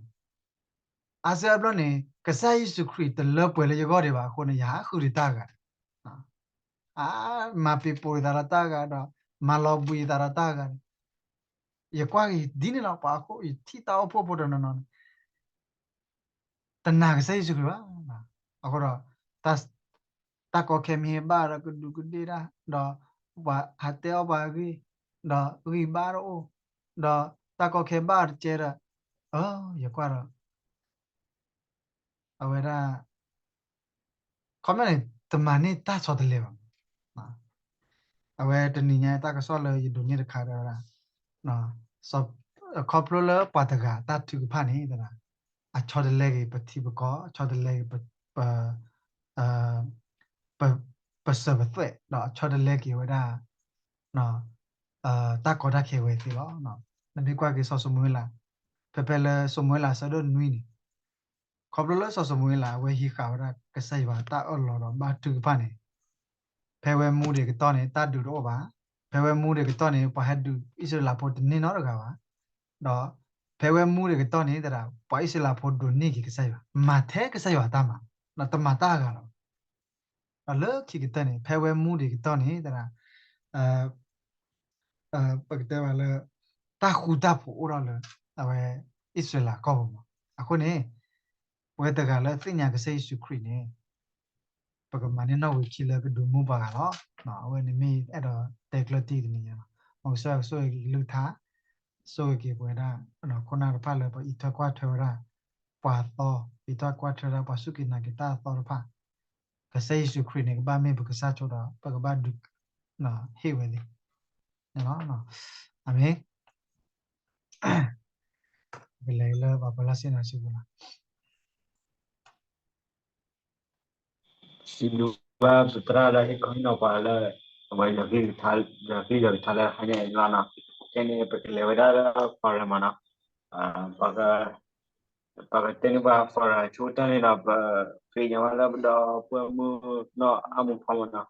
အါစုအါဘျီန့ၣ် ကစၢ်ယ့ၣ်ၡူးခရံာ်တလၢပှဲၤလၢယဂီၢ်ဒံးဘၣ်အဃိန့ၣ် ယဟးဃုာ်ဒံးတၢ်ဂၤ အါ မၤပ့ၤပိာ်ယသးဒီးတၢ်ဂၤဒီး မၤလီၤဘှံးယသးဒီးတၢ်ဂၤန့ၣ် ယကွၢ်က့ၤဒ်န့ၣ်လီၤ. ပှၤအဃိ ယထံၣ်တၢ်အိၣ်ဖှိၣ်ဖိတနီၤနီၤန့ၣ် တနာ်ကစၢ်ယ့ၣ်ၡူးခရံာ်ဘၣ်. အဃိဒီး တၢ်ကီခဲမ့ၢ်ဟဲဘၣ်ဒီးကဒူးကဒ့ၣ်တၢ်, ဒီးပှၤဟးတဲအီၣ်ပှၤအဂ့ၢ်, ဒီးဂံၢ်ဘါတအိၣ်, ဒီးတၢ်ကီခဲဘၣ်တကဲဒီး, ယကွၢ်ဒီး အဝဲဒၣ် ခီမ့ၢ်န့ၣ် တမၤန့ၢ်တၢ်ဆီတလဲဘၣ်. အဝဲတနံၤညါတၢ်ကစီၣ်လၢယဒိးန့ၢ်တခါဒီးဝဲဒၣ် ခီဖျိလၢပှၤတဂၤတၢ်ထုကဖၣ်န့ၣ် အဆီတလဲက့ၤပထံပကီၢ်, အဆီတလဲက့ၤ ပစၢၤပသွဲၣ် ဒီးအဆီတလဲက့ၤဝဲဒၣ် တၢ်ကီတၢ်ခဲဝဲသ့ၣ်လီၤ. နမ့ၢ်ကွၢ်က့ၤစီၤၡမူၤအ့လး ဖဲဖဲလၢစီၤၡမူၤအ့လးဆၢဒိၣ်နွံန့ၣ် ခီဖျိလၢစီၤၡမူၤအ့လး အဝဲဟံးဃာ်ဝဲဒၣ်ကစၢ်ယွၤတၢ်အၢၣ်လီၤဒီးဘါထုကဖၣ်န့ၣ် ဖဲဝဲမူဒံးကတီၢ်န့ၣ် တၢ်ဒုးတအိၣ်ဘၣ်. ဖဲဝဲမူဒံးကတီၢ်န့ၣ် ပှၤဟဲဒုးအံၣ်စရ့လးဖိတန့ၢ်နီတဂၤဘၣ်. ဒီးဖဲဝဲမူဒံးကတီၢ်န့ၣ်သရၣ် ပှၤအံၣ်စရ့လးဖိဒိးန့ၢ်က့ၤကစၢ်ယွၤ, မၤထဲကစၢ်ယွၤအတၢ်မၤ, ဒီးတမၤတၢ်အဂၤလီၤ. ဒီးလၢခံကတၢၢ်န့ၣ် ဖဲဝဲမူဒံးကတီၢ်န့ၣ်သရၣ် ပကတဲဘၣ်လၢ တၢ်ဃူတၢ်ဖိးအိၣ်ထီၣ်လၢ အဝဲအံၣ်စရ့လးကီၢ်ပူၤမး. အဃိန့ၣ် ပဝဲတဂၤလၢသ့ၣ်ညါကစၢ်ယ့ၣ်ၡူးခရံာ်န့ၣ် ပကမၤန့ၢ်နီၣ်ဝံာ်ခံလၢကဒုးမူပှၤဂၤလီၤ. အဝဲန့ၣ်မ့ၢ်အဲၣ်ဒိးတဲကျၢၢ်တံၢ်တနံၤညါလီၤ. မ်ကစၢ်ယွၤကဆိၣ်ဂ့ၤက့ၤကလုၢ်ကထါ, ဆိၣ်ဂ့ၤက့ၤပဝဲဒၣ် ခိၣ်နၢ်တဖၣ်လၢပအံးထွဲကွၢ်ထွဲဝဲဒၣ် ပှၤသီ, အံးထွဲကွၢ်ထွဲဝဲဒၣ်ပှၤစူၢ်က့ၤနာ်က့ၤတၢ်အသီတဖၣ်, ကစၢ်ယ့ၣ်ၡူးခရံာ်န့ၣ် ကဘၣ်မ့ၢ်ပကစၢ်ဆိဒီး ပကဘၣ်ဒုးဟ့ၣ်ဝဲသ့ၣ်န့ၣ်လီၤ. အၤမ့ၣ်. ပကလဲၤလၢပှၤပၢၤလၢ်ဆ့ၣ်နီၤစံးပူၤလီၤ. စံးဘျုးဘၣ်ပသရၣ်လၢဟ့ၣ်ခီဟ့ၣ်နီၤပှၤလၢ အဝဲယဂံၢ်ယဘါတခါလၢဟါညါအံၤလီၤနီၤ. ခဲန့ၣ် ပကလဲၤဝဲဒၣ်လၢ forum မးနီၤ. ပကတဲန့ၢ်ပှၤ forum ဆိကတၢၢ်န့ၣ်ဒီး ပဃ့ကညးဘၣ်လၢပဒီပုၢ်ဝဲၢ်မုၣ်နီၢ်အါမူးဖီမးနီၤ.